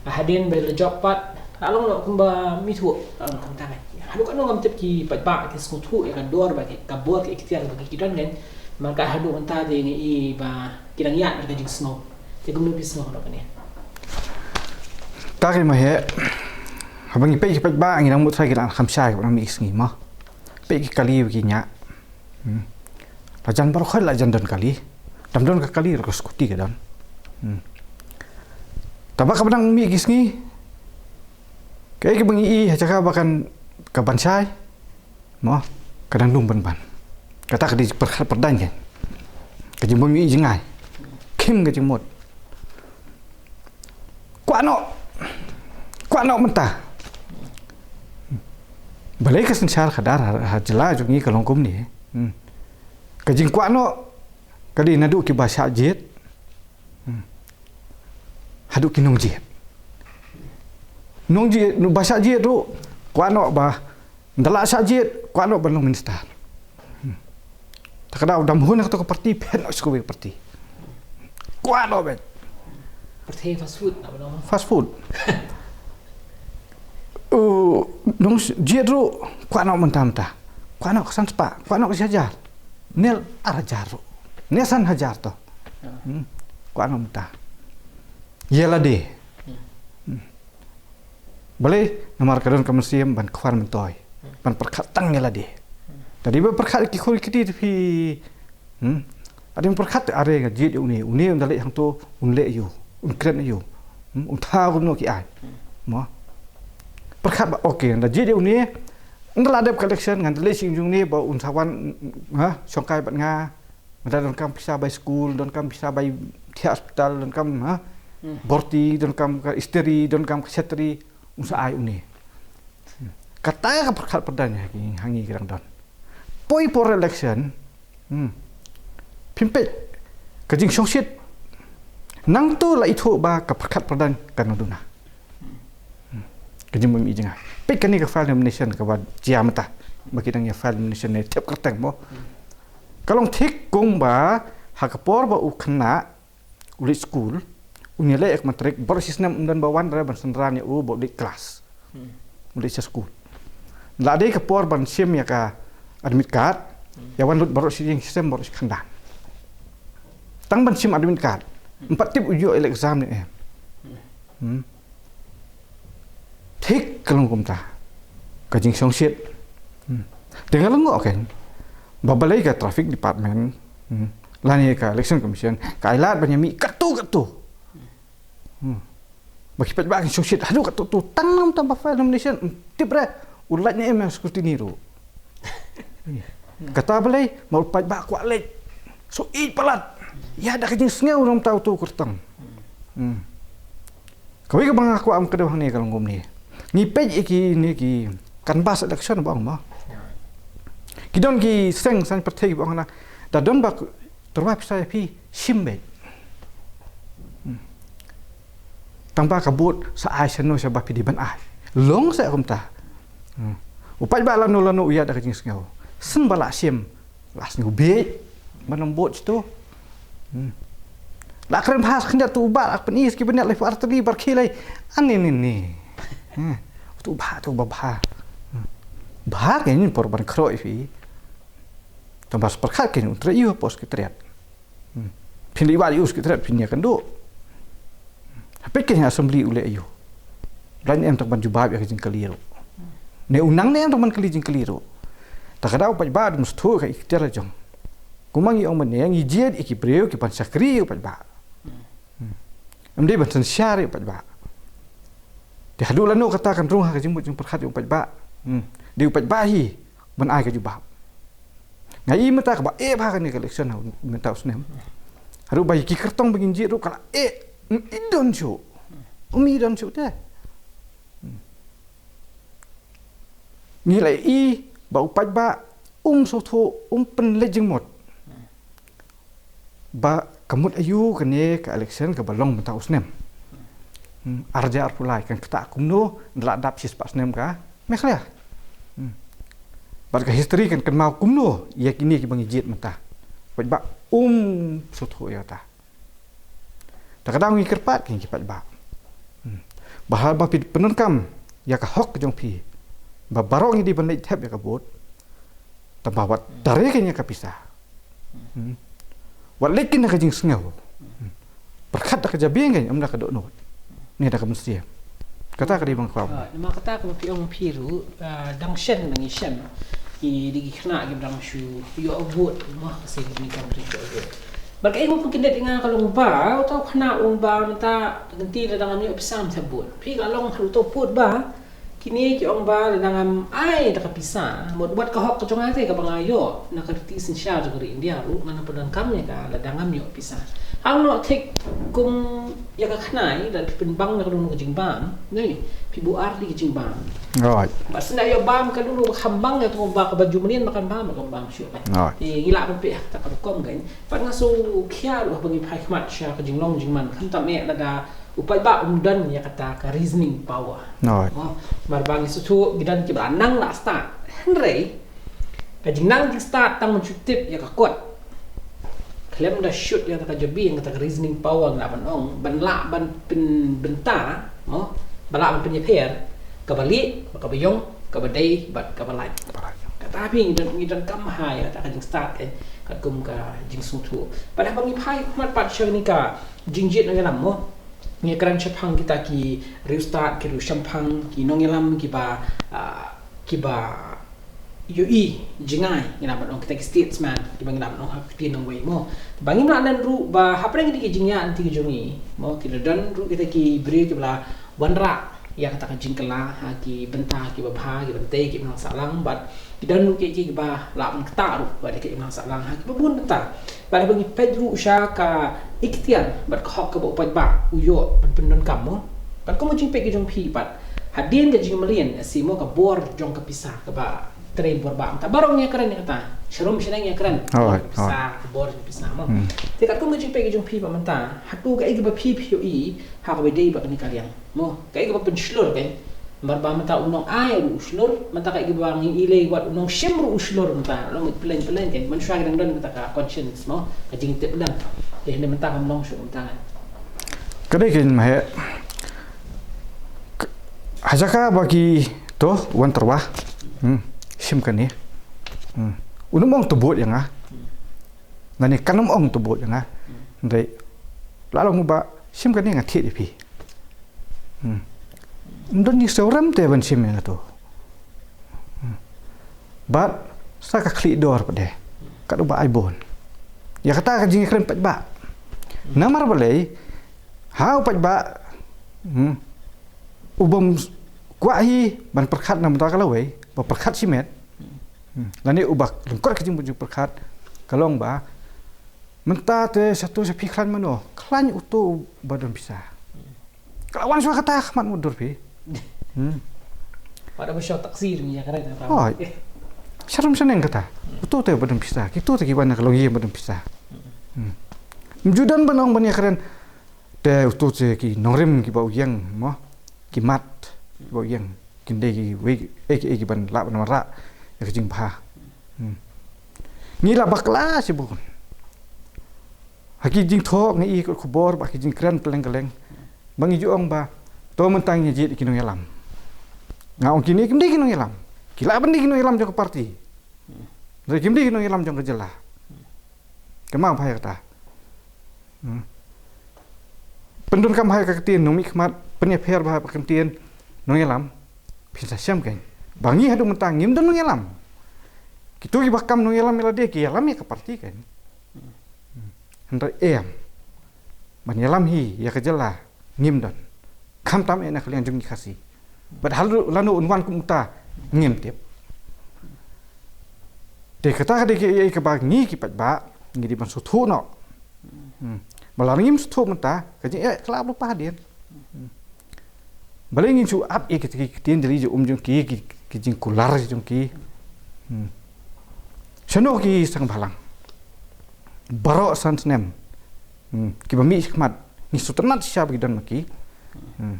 Hadien ba la jop pat, la long noh kumba mithuh, la long noh kumta kan. Haduh katno ngam tip ki paidbah ki sngewthuh ïa ka dor bad ka bor ka iktiar ba ki don kan. Namar ka haduh mynta te ngi i ba ki dang ïaid bad ka jingsngew. Te kumno phi sngew haduh kane? Ka ri ma heh. Haba ngi peit ki paidbah ngi dang mut sa ki dang kham shai ki ba dang mih ki sngi mo. Peit ki kali ki ñiah. Hmm. La jan baroh khoit la jan don kali. Dang don ka kali ruh ka skuti ka don. Hmm. Taba kaba dang mih ki sngi. Kaei kaba ngi i ha jaka ba kan ka ban shai. Mo, ka dang lum ban ban. Kata ka dei pyrkhat pyrdain kan. Ka jingbym i jngai. Khim ka jingmut. Kwah noh. Kwah noh mynta. Balei ka synshar khadar ha, ha jylla jong ngi ka long kumne. Hmm. Ka jingkwah noh ka dei naduh kiba shah jied. Hmm. Haduh ki nongjied. Nongjied, ba shah jied ruh, kwah noh ba, da lah shah jied, kwah noh ban long minister. Hmm. Ta ka daw dam hun ha kato ka parti, phet noh sha kawei ka parti. Kwah noh beit. Pyrthei fast food na ba nong. Fast food. U nong jied ruh kwah noh mynta mynta. Kwah noh ka san spah, kwah noh ka shi hajar. Ne ar hajar ruh. Ne san hajar to. Hmm. Kwah noh mynta. Ïa lade. Hmm. Balei namar ka don ka mynsiem ban khwan myntoi. Ban pyrkhat tang ïa lade. Tadi ba pyrkhat ki khun ki kti phi Hmm. Ade pyrkhat are nga jied ïa une, une un da leh hangto, un leh ïa u, un kren ïa u. Hmm. Un thaw kumno ki ai. Mo. Pyrkhat ba okay, nda jied ïa une, nda la dep ka election, ngan da leh sing jong une ba un sa wan, ha, shongkai bad nga. Nda donkam pisa bai school, donkam pisa bai thiah hospital, donkam, ha. Hmm. Borti, donkam ka istri, donkam ka setri, un sa ai une. Kata ka pyrkhat pyrdan ïa ki hangi ki dang don. Poi por election, Hmm. Phim peit ka jingshongshit. Nangto la ithuh ba ka pyrkhat pyrdan kan duna. Hmm. Ka jingmih jingah. Peit kane ka file nomination kaba jia mynta. Ba ki dang ïa file nomination ne tep kyrteng mo. Ka long thik kumba ha ka por ba u khynnah u leit skul, u ïaleh ïa ka matrik, baroh shi snem um don ba wan re ban synran ïa u ba u leit klas. Hmm. U leit sha skul. La dei ka por ban shim ïa ka admit card, hmm, ïa wan lut baroh shi jingshem baroh shi khyndai. Tang ban shim admit card. Hmm. Ym pat tip u ïoh ïa ka exam ne em. Hmm. Hmm. Thik ka long kumta. Ka jingshongshit. Hmm. Te nga la ngoh kein ba balei ka traffic department, hmm, lane ka election commission ka ai lad ban ïa mih katto katto. Hmm. Ba ki paidbah kin shongshit haduh katto katto tang namar ba file nomination, hmm, tip re u lait ne em scrutiny ruh. Kata balei, namar u paidbah kwah leit. Shu ïeit palat. Ïa da ka jingsngew namar uto u kyrteng. Hmm. Kawei kaba nga kwah ban kdew hangne ka long kumne. Ngi peit ïa kine ki canvass election ba ong mo. Ki don ki seng saiñ pyrthei ba ong na. Da don ba tyrwa pisa ïa phi shim beit. Hmm. Tang ba ka vote sa ai shano shaba phi dei ban ai. Long sa kumta. Hmm. U paidbah lano lano u ïa da ka jingsngew. Shen ba la shim. La sngew beit ban ym vote shito. Hmm. La kren bha khyndiat tu ba la pynïaid ki bynïaid lai far tali bar khie lai. Ani ni ni. Hmm. Tu ba tu ba bha. Hmm. Bha ke ni por ban khroi phi. Tang ba pyrkhat ke ni u tre ïa u pos ki triat. Hmm. Phin dei ba ïa u ki triat phin ïa kan do. Hapeit ke ni assembly u leh ïa u. Blai ne em tak ban jubab ïa ka jingkylli ruh. Ne u nang ne em tak ban kylli jingkylli ruh. Ta ka dei u paidbah dum sdang ka ikhtiar la jong. Kumba ngi ong mynne ngi jied ïa ki briew ki ban shakri ïa u paidbah. Hmm. Em dei ban synshar ïa u paidbah. Te haduh lano kata kan rung ha ka jingmut jingpyrkhat ïa u paidbah. Hmm. Dei u paidbah hi ban ai ka jubab. Nga i mynta kaba eh bha kane ka election ha mynta u snem. Haduh ba ïa ki kyrtong ba ngin jied ruh ka la eh. Um i don shuh. Um i don shuh te. Hmm. Ngi la i ba u paidbah um sngewthuh um pynleit jingmut. Ba ka mut aïu kane ka election kaba long mynta u snem. Hmm, ar hajar arphew lai kan ktah kumno da la dap shispah snem ka Meghalaya. Hmm. Bad ka history kan kynmaw kumno ïa kine kiba ngi jied mynta. Paidbah um sngewthuh ïa kata. Ta ka daw ngi kyrpad ki ngi paidbah. Hmm. Ba haba phi pyndonkam ïa ka hok jong phi. Ba baroh ngi dei ban leit thep ïa ka vote. Tang ba wat tare kein ïa ka pisa. Hmm. Wat leit kein ïa ka jingsngew. Hmm. Pyrkhat da ka jabieng kein, ym da ka dohnud. Ne da ka mynsiem. Kata ka dei ba nga kwah. Ah, namar kata kaba phi ong phi ruh, ah, dang shen dang ïashem. Ki dei ki khynnah kiba dang shu ïoh vote, mo, ka seng kine ki khynnah kiba ïoh vote. Bad kaei kaba pynkynduh ïa nga ka long ba uta u khynnah u ong ba mynta ka kynti lada ngam ïoh pisa ngam shym vote. Phi ka long ha uta u vote ba kine ki ong ba lada ngam ai da ka pisa, mut wat ka hok ka jong nga te kaba nga ïoh na ka riti synshar jong ka ri India ruh ngan pyndonkam ïa ka lada ngam ïoh pisa. Hangno thik kum ïa ka khynnah lada phi pynbang na ka dohnud ka jingbam, ne phi buh ar tylli ka jingbam. Right. Bad shen da ïoh bam ka dohnud ba kham bang ïa ka ba kaba ju mynnin ba kan bam, ba kan bam shuh. Right. Te ngi lah ban peit ha kata ka rukom kan. Bad nga shu khia ruh ba ngi phai khmat sha ka jinglong jingman. Khamtam eh lada u paidbah um don ïa kata ka reasoning power. Right. Oh, mar ba ngi shu ki don kiba nang la start. Hynrei ka jingnang jingstad tang ban shu tip ïa ka kot. Khlem da shoot ïa kata ka jabieng, kata ka reasoning power, nga lah ban ong, ban lah ban pynbynta, mo, ban lah ban pynïapher kaba lieh, kaba ïong, kaba dei bad kaba lait. Kata phi ngi don, ngi donkam ha ïa kata ka jingstad, eh, katkum ka jingsngewthuh. Pat haba ngi phai khmat pat sha kane ka jingjied nongïalam, mo, ngi kren shaphang kita ki riewstad, ki riewshemphang, ki nongïalam kiba, ah, kiba ïohi jngai, ngi lah ban ong kita ki statesman, kiba ngi lah ban ong ha ka ktien nongwei, mo. Ba ngim lah len ruh ba hapdeng kine ki jingïaid lynti ki jong ngi, mo, ki la don ruh kita ki briew kiba la wanrah ïa kata ka jingkylla ha ki bynta kiba bha, kiba tei, kiba nang sahlang, bad ki don ruh ki, ki, kiba lah ban ktah ruh, bad ki, kiba nang sahlang ha kiba bun bynta. Bad haba ngi peit ruh sha ka iktiar bad ka hok kaba u paidbah u ïoh ban pyndonkam, mo. Bad kum ka jingpeit ka jong phi pat, hadien ka jingmlien, eh, shi, mo, ka bor jong ka pisa kaba trei bor ba mynta baroh ngi ïakren ïa kata. Sharum shaneng ïakren. Alright, pisa, alright. Ka bor jong ka pisa, mo. Hmm. Te katkum ka jingpeit ka jong phi pat mynta, hato kaei kaba phi phi ïohi ha kaba dei bad kane ka liang, mo, kaei kaba pynshlur, kaei? Namar ba mynta u nongai ruh u shlur, mynta kaei kaba ngi ïohi, wat u nongshim ruh u shlur mynta. Long pyllein pyllein, kaei? Mynshuwa ki dang don kata ka conscience, mo, ka jingtip lang. Te hynrei mynta kam long shuh mynta. Ka dei, kaei, ma heh. K-, ha jaka ba ki to wan tyrwa. Hmm. Shim kane. Hmm. Un ym ong to bud ïa nga. Lane kan ym ong to bud ïa nga. Hynrei la long ba shim kane, nga thied ïa phi. Hmm. Ym don jingsngewrem te ban shim ïa nga to. Hmm. Bad sa ka khlieh dor pat de, kat uba ai bun ïa kata ka jingkren paidbah. Namar balei? Ha u paidbah, hmm, u bym kwah hi ban pyrkhat na bynta ka lawei, ba pyrkhat shimet. Hmm. Lane uba lyngkot ka jingpyrkhat ka long ba mynta te sha to sha phi khlaiñ mano? Khlaiñ uto uba don pisa. Ka la wan shuwa kata ha khmat mutdur phi. Hmm. Pat da ba shu taksi ri ïa ka reng kata. Hooid. Sharum shaneng kata. Uto te ba don pisa. Kito te ki wan na ka longïing ba don pisa. Hmm. Ym ju don ban ong ban ïakren. Te uto te ki nongrim kiba u ïeng, mo, ki mat kiba u ïeng, kin dei kiwei, eh, ki, eh, kiban lah ban wanrah ïa ka jingbha. Hmm. Ngi la bakla shibun. Ha ki jingthoh ngi ïohi ka khubor, ba ki jingkren kylleng kylleng, ba ngi ju ong ba to mynta ngi jied ïa ki nongïalam. Nga ong kine kim dei ki nongïalam. Ki lah ban dei ki nongïalam jong ka party, hynrei kim dei ki nongïalam jong ka jylla. Kynmaw bha ïa kata. Hmm. Pyndonkam bha ïa ka ktien nongmihkhmat, pynïapher bha ïa ka ktien nongïalam. Phin sa shem, keiñ, ba ngi haduh mynta ngim don nongïalam. Kito kiba kam nongïalam ïa lade ki ïalam ïa ka party, keiñ. Hmm. Hynrei em ban ïalam hi ïa ka jylla, ngim don. Khamtam eh na ka liang jong ngi Khasi. Bad haduh lano un wan kum uta, ngim tip. Te kata ka dei kaei kaba ngi ki paidbah ngi dei ban sngewthuh noh. Hmm. Ba lada ngim sngewthuh mynta, ka jingeh ka la ap lypa hadien. Hmm. Balei ngin shu ap ïa ki, ki ktien jali jong um jong ki, ki, ki jingkular jong ki. Hmm. Shano ki seng bhalang? Baroh san snem. Hmm. Kiba mih shakhmat, ngi sngewtynnat shisha ba ki don ma ki. Hmm.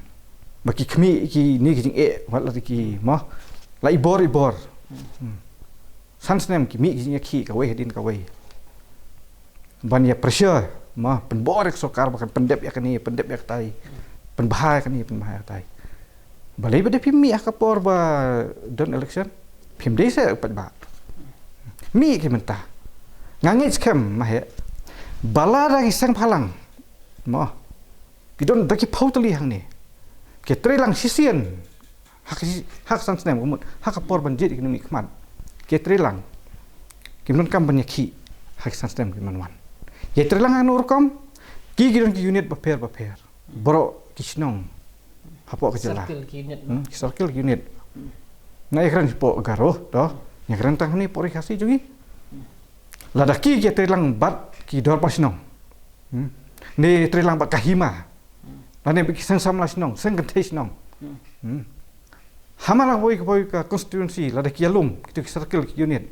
Ba ki khmih kine ki jingeh, wat la ki, mo, la i bor i bor. Hmm. San snem ki mih ki jingeh, ki kawei hadien kawei. Ban ïa pressure, mo, pynbor ïa ka sorkar ba kan pyndep ïa kane, pyndep ïa katai, pynbha ïa kane, pynbha ïa katai. Balei ba dei phim mih ha ka por ba don election? Phim dei seh u paidbah. Mih ki mynta. Nga ngeit skhem, ma heh, ba lada ki seng bhalang, mo, ki don da ki phew tylli hangne, ki trei lang shisien ha ka, ha ka san snem ka mut, ha ka por ban jied ïa ki nongmihkhmat, ki trei lang, kim donkam ban ïakhih ha ki san snem kiban wan. Ki trei lang ha kano rukom? Ki, ki don ki unit bapher bapher, baroh ki shnong hapoh ka jylla. Circle ki unit, hmm, ki circle ki unit. Nga ïakren shapoh Garo, to, nga ïakren tang hangne hapoh Ri Khasi jong ngi. Lada ki, ki trei lang bad ki dorbar shnong, hmm, ne trei lang bad ka hima, lane bad ki seng samla shnong, seng kynthei shnong, hmm, ha man la kawei kawei ka constituency, lada ki ïalum, kito ki circle ki unit,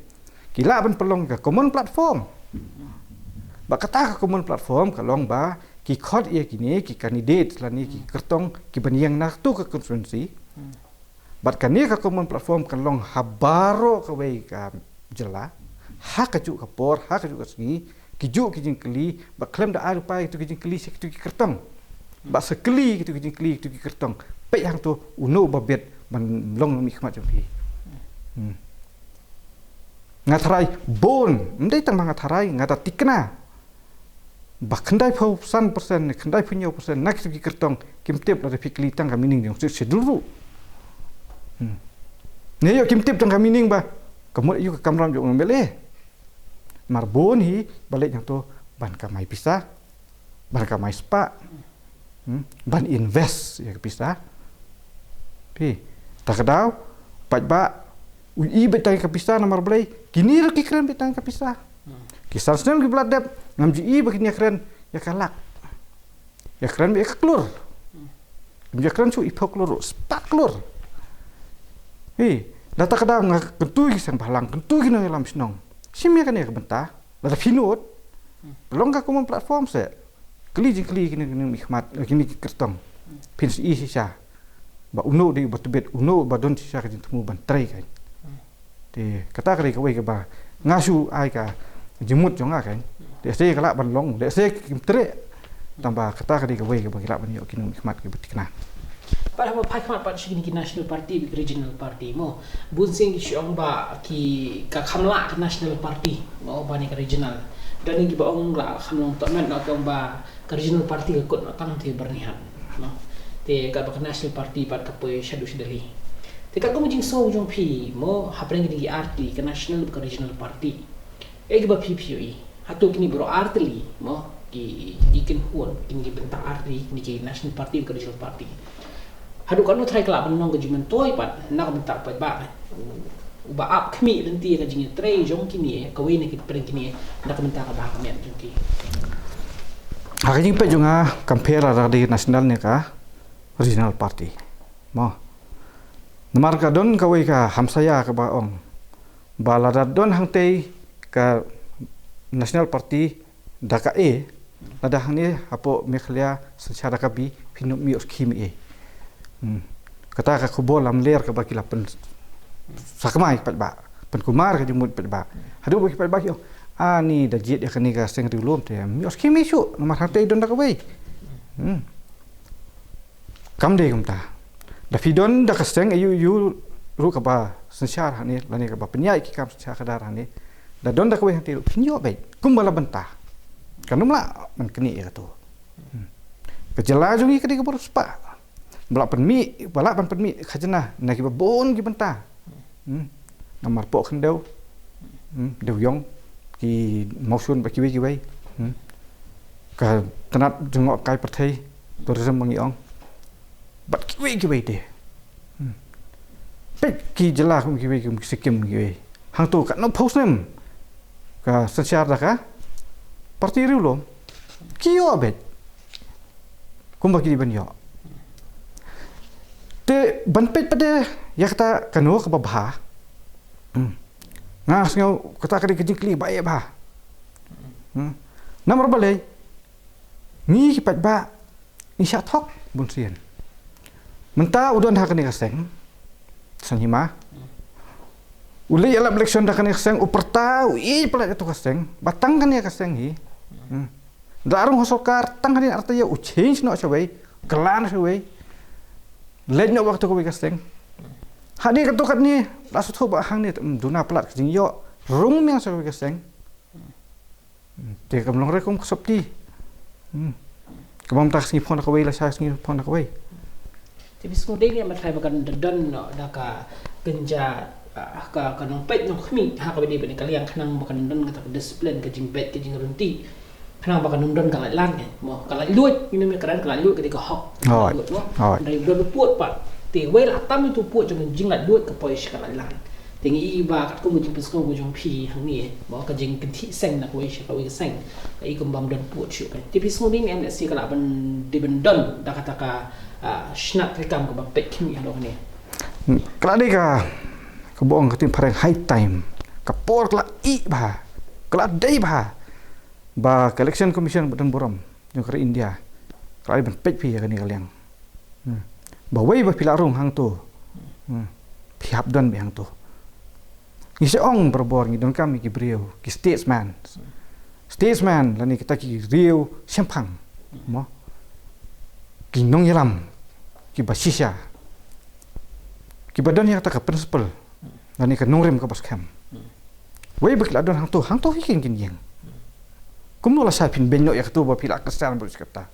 ki lah ban pynlong ka common platform. Bad kata ka common platform ka long ba ki khot ïa kine ki candidate lane ki kyrtong kiban ïeng na kato ka constituency. Bad kane ka common platform kan long ha baroh kawei ka jylla, ha kajuh ka por, ha kajuh ka sngi, Ki ju ki jingkylli, ba khlem da ai rupa ïa kitu ki jingkylli sha kitu ki kyrtong. Ba sa kylli kitu ki jingkylli kitu ki kyrtong. Peit hangtu uno uba bit ban long mihkhmat jong phi. Hmm. Nga tharai bun, ym dei tang ba nga tharai, nga da thikna. Ba khyndai phew san persen, khyndai phew hynñiew persen na kitu ki kyrtong kim tip lada phi kylli tang ka meaning jong Sixth Schedule ruh. Hmm. Ne ïoh kim tip tang ka meaning ba ka mut ïa ka kamram jong u M L A. Mar bun hi ba leit hangtu ban kamai pisa, ban kamai spah, hmm, ban invest ïa ka pisa. Phi, ta ka daw, paidbah u i beit tang ïa ka pisa namar balei, kine ruh ki kren beit tang ïa ka pisa. Ki san snem kiba la dep, ngam ju i ba kine kren ïa ka lak. Ïa kren beit ïa ka klur. Ngam ju kren shuh ïa phew klur ruh, spah klur. Hi, da ta ka daw nga kyntu ïa ki seng bhalang, kyntu ïa ki nongïalam shnong. Shim ïa kane ka bynta, lada phi nud, long ka kum platform seh. Kylli jingkylli kine, kine mihkhmat, kine ki kyrtong. Phin sa i shisha ba uno dei uba tbit, uno uba don shisha ka jingthmu ban trei kein. Te kata ka dei kawei kaba nga shu ai ka jingmut jong nga kein. Lehse ka lah ban long, lehse kim treh. Tangba kata ka dei kawei kaba ngi lah ban ïoh ki nongmihkhmat kiba thikna. Pat haba phai khmat pat sha kine ki national party bad ki regional party mo, bun sien ki shu ong ba ki ka kham lah ka national party mo ban ïa ka regional. Don kiba ong la kham long tohmet, la ki ong ba ka regional party ka kut noh tang te byrnihat mo. Te kaba ka national party pat ka poi shaduh sha Delhi. Te katkum ka jingsngew jong phi mo, hapdeng kine ki ar tylli, ka national bad ka regional party, ei kiba phi phi ïohi? Hato kine baroh ar tylli mo, ki, ki kynhun, kine ki bynta ar tylli, kine ki national party bad ka regional party, haduh katno tharai ka lah ban long ka jingmyntoi pat na ka bynta u paidbah, uba ap khmih lynti ïa ka jingïatrei jong kine, kawei na ki pdeng kine, na ka bynta ka bha ka miat jong ki? Ha ka jingpeit jong nga, compare lada ka dei national ne ka regional party mo, namar ka don kawei ka hamsaia kaba ong ba lada don hangtei ka national party da ka A, lada hangne hapoh Meghalaya synshar da ka B, phin ym ïoh scheme A. Hmm. Kata ka khubor lamler kaba ki la pynsakma ïa ki paidbah, pynkulmar ka jingmut paidbah. Haduh ba ki paidbah ki ong, ani da jied ïa kane ka seng Riewlum te ym ïoh scheme A shuh, namar hangtei don da kawei. Hmm. Kam dei kumta. Da phi don da ka seng aïu aïu ruh kaba synshar hangne, lane kaba pynïaid ki kam synshar khadar hangne, da don da kawei hangtei ruh phin ïoh beit kumba la bynta. Kan ym lah ban knieh ïa katu. Hmm. Ka jylla jong ngi ka dei ka baroh spah. Ba lah pynmih, ba lah ban pynmih khajna na kiba bun ki bynta. Hmm. Namar pok khyndew, hmm, dewiong, ki mawshun bad kiwei kiwei. Hmm. Ka tnat jngohkai pyrthei, tourism ba ngi ong, bad kiwei kiwei te. Hmm. Peit ki jylla kum kiwei kum ki Sikkim kiwei. Hangto katno phew snem ka synshar da ka party Riewlum, ki ïoh beit kumba ki dei ban ïoh. Te ban peit pat de ïa kata kano kaba bha. Hmm. Nga sngew kata ka dei ka jingkylli ba eh bha. Hmm. Namar balei? Ngi ki paidbah ngi shah thok bun sien. Mynta u don ha kane ka seng, Saiñ Hima, u leit ïalap election da kane ka seng, u pyrta u ïeit palat ïa katu ka seng, ba tang kane ka seng hi. Hmm. Da la rung ha sorkar tang kane arta ïa u change noh shawei, kylla noh shawei, leit noh bad katu kawei ka seng. Hadien katu katne la sngewthuh ba hangne te ym duna palat ka jingïoh, rung biang sha kawei ka seng. Hmm. Te kam long re kum ka sopti. Hmm. Ka bam ta ka sngi phong da kawei, la sha ka sngi phong da kawei. Te phi sngewdei ne em ba trai ba kan don, don noh da ka kynja, ah, ka, ka nongpeit nongkhmih ha kaba ïadei bad ka liang khnang ba kan don kata ka discipline, ka jingbeit, ka jingrynti. Khnang ba kan ym don ka laitlan, eh. Mo, ka laitluid, ngi nym ïa kren ka laitluid ka dei ka hok. Hooid. Laitluid, mo. Hooid. Dei don u pud pat. Te wei la tam itu pud jong ka jinglaitluid ka poi sha ka laitlan. Te ngi i ba katkum ka jingpynsngew ka jong phi hangne, mo, ka jingkynthih seng na kawei sha kawei ka seng, ka i kum bym don pud shuh, eh. Te phi sngewdei ne em lehse ka lah ban dei ban don da kata ka, ah, shnat treikam kaba peit khmih halor kane? Hmm, ka la dei ka, kaba ong ka ktien phareng high time. Ka por ka la ih bha, ka la dei bha ba ka Election Commission ba don burom jong ka ri India ka la dei ban peit phi ïa kane ka liang. Hmm. Ba wei ba phi la rung hangto, hmm, phi hap don beit hangto. Ngi shu ong barabor ngi donkam ïa ki briew, ki statesman. statesman lane kita ki riew shemphang, mo, ki nongïalam kiba shisha, kiba don ïa kata ka principle lane ka nongrim kaba skhem. Wei ba ki la don hangto, hangto hi kin kin ïeng. Kumno lashai phin beiñ noh ïa kato ba phi la kyrshan bad shi katta.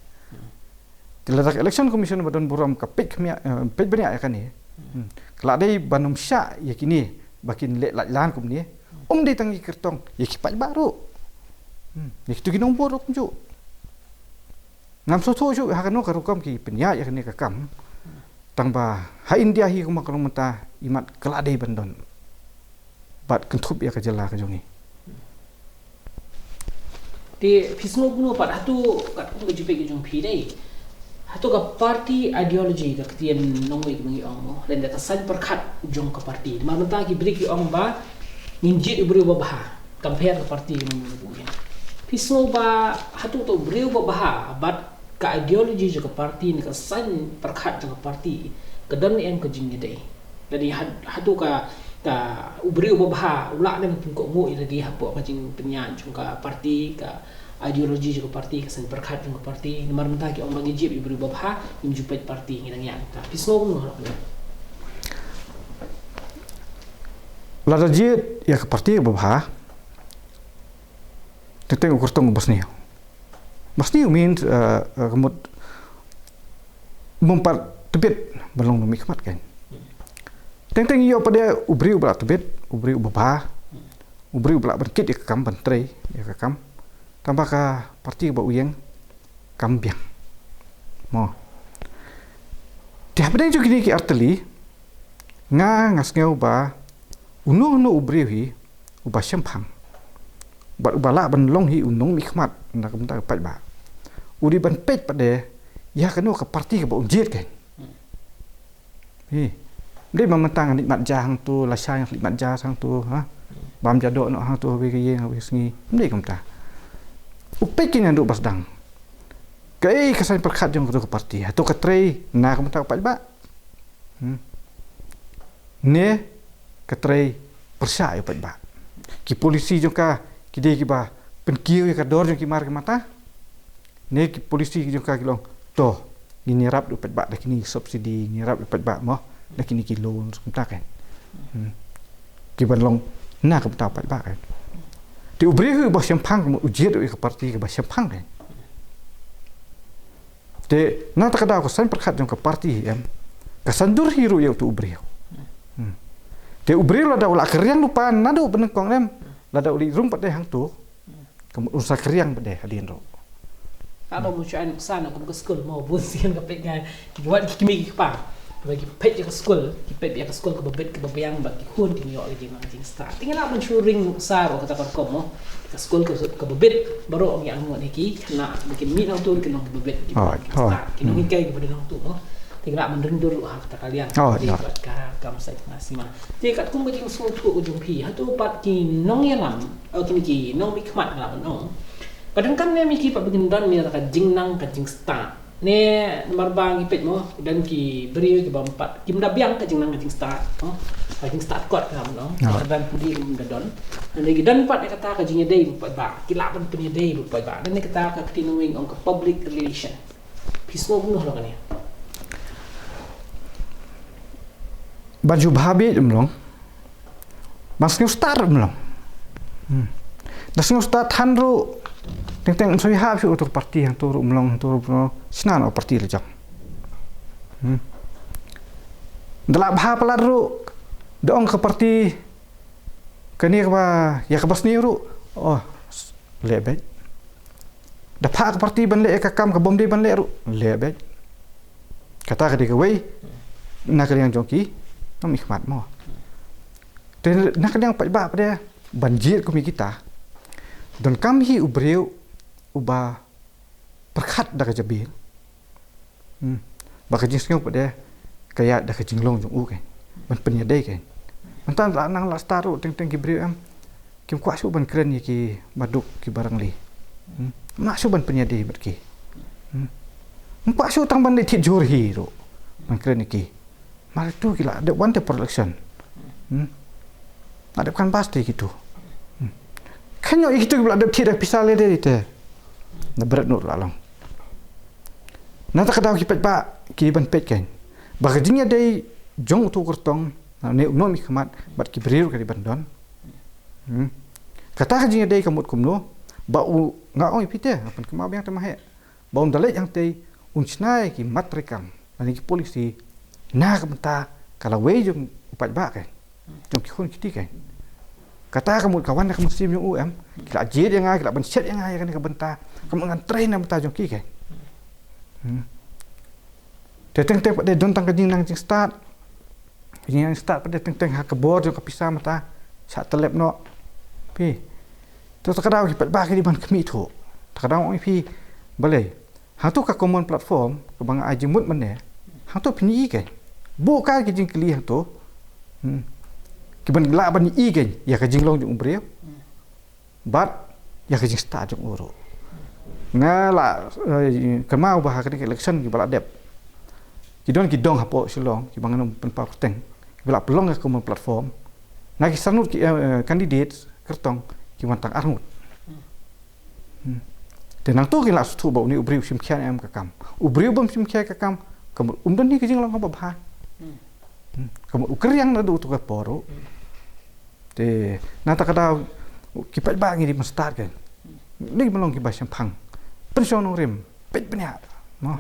Te lada ka Election Commission ba don burom ka peit khmih, eh, peit bniah ïa kane, hmm, ka la dei ban ym shah ïa kine ba kin leh laitlan kumne. Ym dei tang ïa ki kyrtong, ïa ki paidbah ruh, hmm, ïa kito ki nongbud ruh kumjuh. Ngam sngewthuh shuh ha kano ka rukom ki pynïaid ïa kane ka kam. Tang ba ha India hi kumba ka long mynta, imat ka la dei ban don bad kynthup ïa ka jylla ka jong ngi. Te phi sngew kumno pat, hato katkum ka jingpeit ka jong phi dei, hato ka party ideology, ka ktien nongwei kaba ngi ong, mo, lane ka saiñ pyrkhat jong ka party? Namar mynta ki briew ki ong ba ngin jied u briew ba bha, compare ka party ka nongwei kaba ngi ong. Phi sngew ba hato uto u briew ba bha bad ka ideology jong ka party ne ka saiñ pyrkhat jong ka party ka don ne em ka jingïadei? Lane ha-, hato ka, ka u briew ba bha u lah ne em ban pynkohnguh ïa lade hapoh ka jingpynïaid jong ka party, ka ideology jong ka party, ka saiñ pyrkhat jong ka party? Namar mynta ki ong ba ngi jied u briew ba bha, ngim ju peit party, ngi dang ïaid mynta. Phi sngew kumno ha kane? Lada jied ïa ka party ba bha, teng teng u kyrtong ba sniew. Ba sniew means, eh, eh, ka mut bym pat tbit ban long nongmihkhmat kan. Teng teng ïoh pat de u briew ba la tbit, u briew ba bha, u briew ba lah ban kit ïa ka kam, ban trei ïa ka kam. Tang ba ka party ba u ïeng kam biang. Mo. Te hapdeng jong kine ki artylli, nga, nga sngew ba uno uno u briew hi uba shemphang bad uba lah ban long hi u nongmihkhmat na ka bynta ka paidbah, u dei ban peit pat de ïa kano ka party kaba un jied kan. Hi. Ym dei ba mynta ngan leit mat ja hangto, lashai ngan leit mat ja hangto, ha? Bam ja doh noh hangto ha kawei ka ïing, ha kawei ka sngi. Ym dei kumta. U peit kine naduh ba sdang. Kaei ka saiñ pyrkhat jong kato ka party? Hato ka trei na ka bynta u paidbah? Hmm. Ne ka trei pyrshah ïa u paidbah? Ki policy jong ka ki dei kiba pynkiew ïa ka dor jong ki mar ki mata? Ne ki policy jong ka ki long, to, ngin ïarap ïa u paidbah da kine ki subsidy, ngin ïarap ïa u paidbah mo da kine ki loans, kumta kan. Hmm. Kiban long na ka bynta u paidbah kan. Te u briew hi uba shemphang, u jied ïa ka party kaba shemphang kan. Te na kata ka daw ka saiñ pyrkhat jong ka party hi em, ka saiñdur hi ruh ïa uto u briew. Hmm. Te u briew lada u la kyrïang lypa naduh ba nyngkong em, lada u leit rung pat de hangto, ka mut un sa kyrïang pat de hadien ruh. Ka long mo, shu ai nuksa na kum ka skul mo, bun sien ka peit nga, ki wan ki kmie ki kpa, ba ki peit ïa ka skul, ki peit ïa ka skul kaba bit kaba biang bad ki khun kin ïoh ïa ka jingstad. Te ngi lah ban shu ring nuksa ruh kata ka rukom mo. Ka skul ka, kaba bit baroh ngi angnud ïa ki, khynnah ba kin mih nangto ki long kiba bit, kiba, oh, kiba, oh, stad, ki nonghikai kiba don nangto mo. Te ngi lah ban ring dur ruh ha kata ka liang. Oh, dei, ïa, bad ka kam saiñ khynnah sima. Te katkum ka jingsngewthuh ka jong phi, hato pat ki nongïalam, oh, kine ki nongmihkhmat, ngi lah ban ong, ka donkam ne em ïa ki pat ba kin don ïa ka jingnang ka jingstad? Ne namar ba ngi peit mo, don ki briew kiba ym pat, kim da biang ka jingnang ka jingstad mo, ka jingstad kot, ngi lah ban ong. Ah. Ka don pudi kim da don. Lane ki don pat ïa kata ka jingïadei bad paidbah, ki lah ban pynïadei bad paidbah. Lane kata ka ktien nongwei ong ka public relation. Phi sngew kumno halor kane? Ban shu bha bieit ym long. Ban sngewstad ruh ym long. Hmm. Da sngewstad than ruh, teng teng ym sngewhap shuh, uto ka party hangto ruh ym long, hangto ruh ym long, shna noh party la jong. Hmm. Da lah bha palat ruh, da ong ka party kane kaba, ïa kaba sniew ruh, oh, leh beit. Da phah ka party ban leh ïa ka kam kaba ym dei ban leh ruh, leh beit. Kata ka dei kawei na ka liang jong ki nongmihkhmat mo. Te na ka liang paidbah pat de, ban jied kum ïa kita, donkam hi u briew uba pyrkhat da ka jabieng. Hmm. Ba ka jingsngew pat de ka ïaid da ka jinglong jong u kan, ban pynïadei kan. Mynta la nang la stad ruh, teng teng ki briew em, kim kwah shuh ban kren ïa kiba duk kiba rangli. Hmm. Ym lah shuh ban pynïadei bad ki. Hmm. Ym kwah shuh tang ban leit thied jhur hi ruh ban kren ïa ki. Mar tu ki la dep wan te por election. Hmm. La dep canvass te kitu. Hmm. Kynnoh ïa kito kiba la dep thied da pisa lade te. Na bret noh la long. Nangta ka daw ki paidbah ki ban peit kein ba ka jingïadei jong uto u kyrtong, ne u nongmihkhmat bad ki briew ka dei ban don. Hmm. Kata ka jingïadei ka mut kumno, ba u, nga ong ïa phi te, nga pynkynmaw biang te ma he, ba un da leit hangtei, un shna ïa ki mat treikam lane ki policy na ka bynta ka lawei jong u paidbah kein, jong ki khun ki kti kein. Kata ka mut ka wan na ka mynsiem jong u, em, ki la jied ïa nga, ki la ban shet ïa nga ïa kane ka bynta, ka mut ngan trei na bynta jong ki kein. Hmm. Te teng teng pat de don tang ka jingnang jingstad. Ka jingnang jingstad pat de teng teng ha ka bor jong ka pisa mynta, shah tyllep noh. Phi. Te ta ka daw ki paidbah ki dei ban khmih thuh. Ta ka daw ong ïa phi, balei, hangto ka common platform kaba nga ai jingmut mynne, hangto phin ïohi kein. Buh kai ki jingkylli hangto. Hmm. Ki ban lah ban ïohi kein ïa ka jinglong jong u briew bad ïa ka jingstad jong u ruh. Nga la, eh, kynmaw ba ha kane ka election kiba la dep, ki don ki dong hapoh Shillong kiba ngan ym pynpaw kyrteng, kiba la pynlong ïa ka common platform. Na ki sanphew ngut ki, eh, candidate kyrtong, ki wan tang arngut. Hmm. Te nangto ki la sngewthuh ba une u briew u shim khia ne em ka kam. U briew bym shim khia ka kam, ka mut um don hi ka jinglong kaba bha. Hmm. Ka mut u kyrïang naduh uto ka por ruh. Te nangta ka daw ki paidbah ngi dei ban stad kein. Ngi dei ban long kiba shemphang. Pynshong nongrim, peit bniah. Mo.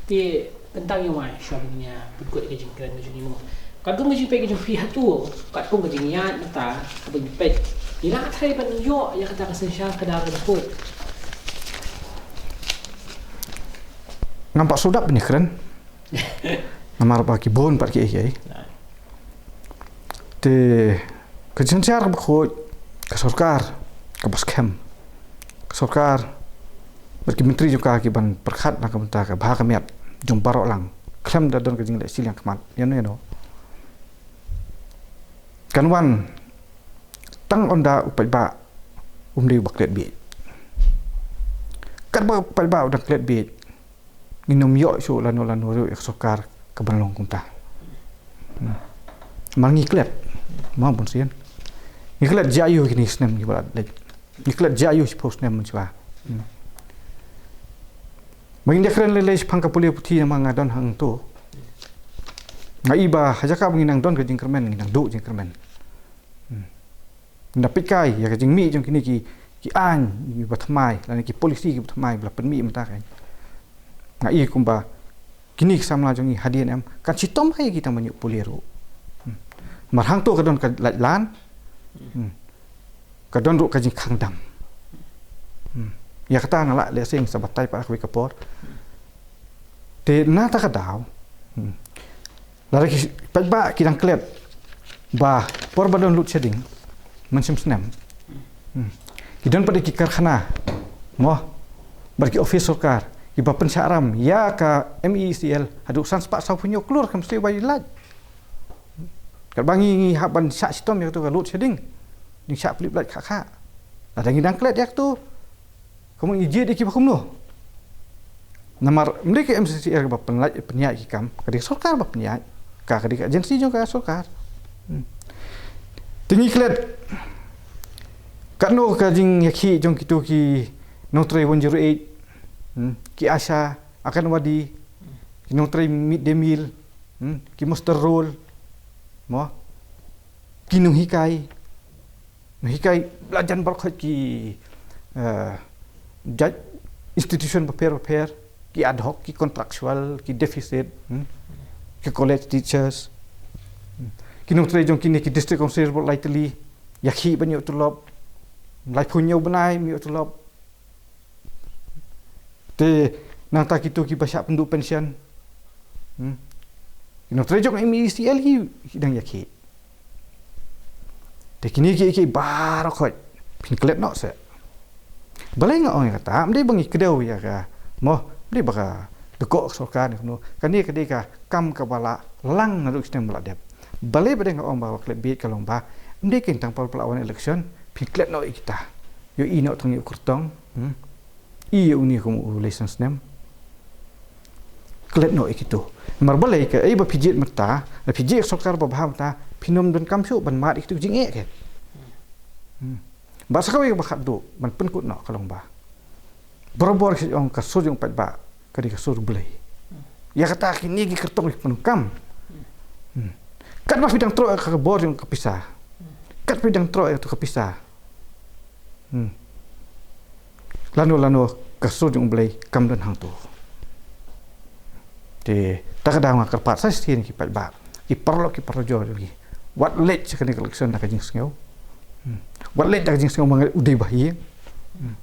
Te, tang ïa wai, shuwa ba ngin ïa pynkut ka jingkren ka jong ngi mo. Katkum ka jingpeit ka jong phi hato, katkum ka jingïaid mynta, kaba ngi peit, ngi la trei ban ïoh ïa kata ka synshar ka daw ka jingpeit. Ngam pat shu dap ban ïakren. Namar ba ki bun pat kiei kiei. Te ka synshar kaba khuid, ka sorkar kaba skhem, ka sorkar bad ki myntri jong ka ki ban pyrkhat na ka bynta ka bha ka miat jong baroh lang, khlem da don ka jingleh shiliang khmat ïano ïano. Kan wan tang ynda u paidbah um dei uba klet bieit. Katba u paidbah u dang klet bieit, ngin ym ïoh shuh lano lano ruh ïa ka sorkar kaban long kumta. Hmm. Namar ngi klet, mo, bun sien. Ngi klet jia ïa kine ki snem kiba la leit. Ngi klet jia ïa shiphew snem mynshuwa. Hmm. Ba ngin ïakren lei lei shaphang ka pule puthi namar nga don hangto. Nga i ba ha jaka ba ngin nang don ka jingkyrmen, ngin nang duh jingkyrmen. Hmm. Nda peit kai ïa ka jingmih jong kine ki, ki aiñ kiba thymmai lane ki policy kiba thymmai ba la pynmih mynta kein. Nga i kumba kine ki samla jong ngi hadien em kan shitom kai ïa ki tang ban ïoh pule ruh. Hmm. Namar hangto ka don ka laitlan. Hmm. Ka don ruh ka jingkhang dam. Hmm. Ïa kata nga lah lehse sa batai pat ha kawei ka por. Te nangta ka daw, hmm, lada ki paidbah ki dang klet ba por ba don load shedding mynshem snem, hmm, ki don pat ki karkhana, mo, bad ki ophis sorkar kiba pynshah ram ïa ka M E E C L haduh san spah sawphew hynñiew klur, kam sliw ba ïa lait. Katba ngi, ngi hap ban shah shitom ïa kato ka load shedding, ngi shah pynlip lait kha kha. Lada ngi dang klet ïa kato, kumno ngi jied ïa kiba kumno? Namar ym dei ka M C C R kaba pynlait, pynïaid ki kam, ka dei ka sorkar ba pynïaid. Ka, ka dei ka agency jong ka sorkar. Hmm. Te ngi klet katno ka jingïakhih jong kito ki nongtrei one zero eight, hmm, ki ASHA, Anganwadi, ki nongtrei mid day meal, hmm, ki muster roll, mo, ki nonghikai, nonghikai la jan baroh khoit ki, eh, jait institution bapher bapher, ki ad hoc, ki contractual, ki deficit, hmm, ki college teachers, hmm, ki nongtrei jong kine ki district council baroh lai tylli, ïakhih ban ïoh tulop, laiphew hynñiew bnai ban ïoh tulop. Te nangta kito kiba shah pynduh pension, hmm, ki nongtrei jong M E E C L hi, hi dang ïakhih. Te kine kiei kiei baroh khoit phin klet noh seh. Balei nga ong ïa kata? Ym dei ba ngi kdew ïa ka, mo, ym dei ba ka dkoh ka sorkar ne kumno. Kane ka dei ka kam kaba la lang naduh ki snem ba la dep. Balei ba dei nga ong ba ka klet bieit ka long ba ym dei kein tang por ba la wan election phin klet noh ïa kita. Ïohi noh tang ïa u kyrtong, hmm, ïa une kum u license snem. Klet noh ïa kito. Namar balei, kaei ba phi jied mynta, lada phi jied ka sorkar ba bha mynta, phin ym donkam shuh ban mad ïa kito ki jingeh kein. Hmm. Bad sa kawei kaba khatduh ban pynkut noh ka long ba, barabor ki ong ka sur jong u paidbah ka dei ka sur Blei. Ïa kata kine ki kyrtong ki pyndonkam. Hmm. Katba phi dang troh ïa ka bor jong ka pisa, katba phi dang troh ïa ka pisa, hmm, lano lano ka sur jong u Blei kam don hangto. Te ta ka daw nga kyrpad sa shisien ki paidbah, ki paralok ki parajor jong ngi, wat leit sha kane ka election da ka jingsngew. Hmm. Wat leit da ka jingsngew ma nga u dei ba ha ïing. Hmm.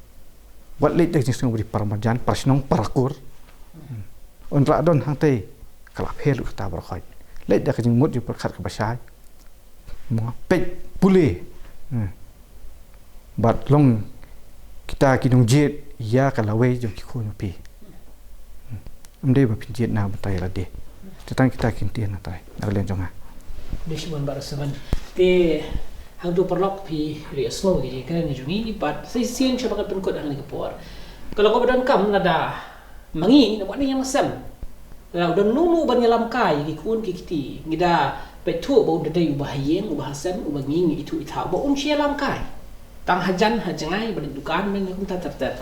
Wat leit da ka jingsngew ba dei para marjan, para shnong, para kur. Hmm. Ynda la don hangtei ka la pher lut kata baroh khoit. Leit da ka jingmut jingpyrkhat kaba shai. Mo, peit pule. Hmm. Bad long kita ki nongjied ïa ka lawei jong ki khun jong phi. Hmm. Ym dei ba phin jied na batai lade. Te tang kita ki ktien na tai na ka liang jong nga. Dei shibun Bah Seven. Te hangto paralok phi ri asngew ïa ki kren jong ngi bad sa shisien sha ba ngan pynkut ha kane ka por. Ka long kaba donkam lada ma ngi na wan ïa nga sem, la u don nongno ban ïalam kai ki khun ki kti, ngi da peit thuh ba un da dei uba ha ïing, uba ha sem, uba ngi ngi ithuh ithaw, ba un shu ïalam kai. Tang hajan ha jngai ba leit dukan ne kumta ter ter.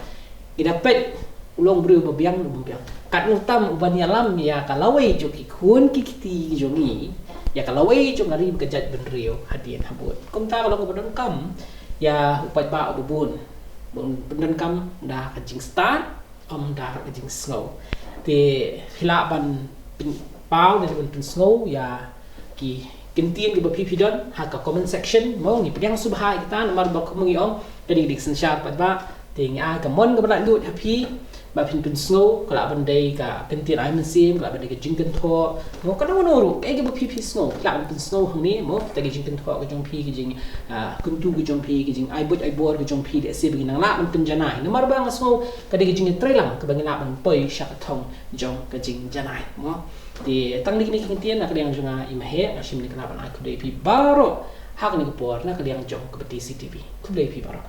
Ngi da peit u long briew ba biang ne bym biang. Katno tam uban ïalam ïa ka lawei jong ki khun ki kti jong ngi, ïa ka lawei jong ka ri bad ka jaitbynriew hadien habud. Kumta ka long kaba donkam ïa u paidbah uba bun. Ba un pyndonkam da ka jingstad, ym da ka jingsngew. Te phi lah ban pyn-, paw ne ban pynsngew ïa ki kyntien kiba phi phi don ha ka comment section, mo, ngi pdiang sngewbha ïa kita namar ba kum ngi ong ka dei ka dei ka synshar paidbah. Te ngi ai ka mon kaba laitluid ha phi ba phin pynsngew, ka lah ban dei ka kyntien ai mynsiem, ka lah ban dei ka jingkynthoh, mo, kano kano ruh kaei kaba phi phi sngew, ka lah ban pynsngew hangne, mo, kita ki jingkynthoh ka jong phi, ki jing, ah, kyntu ka jong phi, ki jingai buit ai bor ka jong phi, lehse ba ngi nang lah ban pynjanai. Namar ba nga sngew ka dei ka jingïatreilang kaba ngi lah ban poi sha ka thong jong ka jingjanai, mo. Te tang kine ki kyntien na ka liang jong nga i Mahek, nga shim kane ka ban ai khublei phi baroh ha kane ka por na ka liang jong ka Beti C T V. Khublei phi baroh.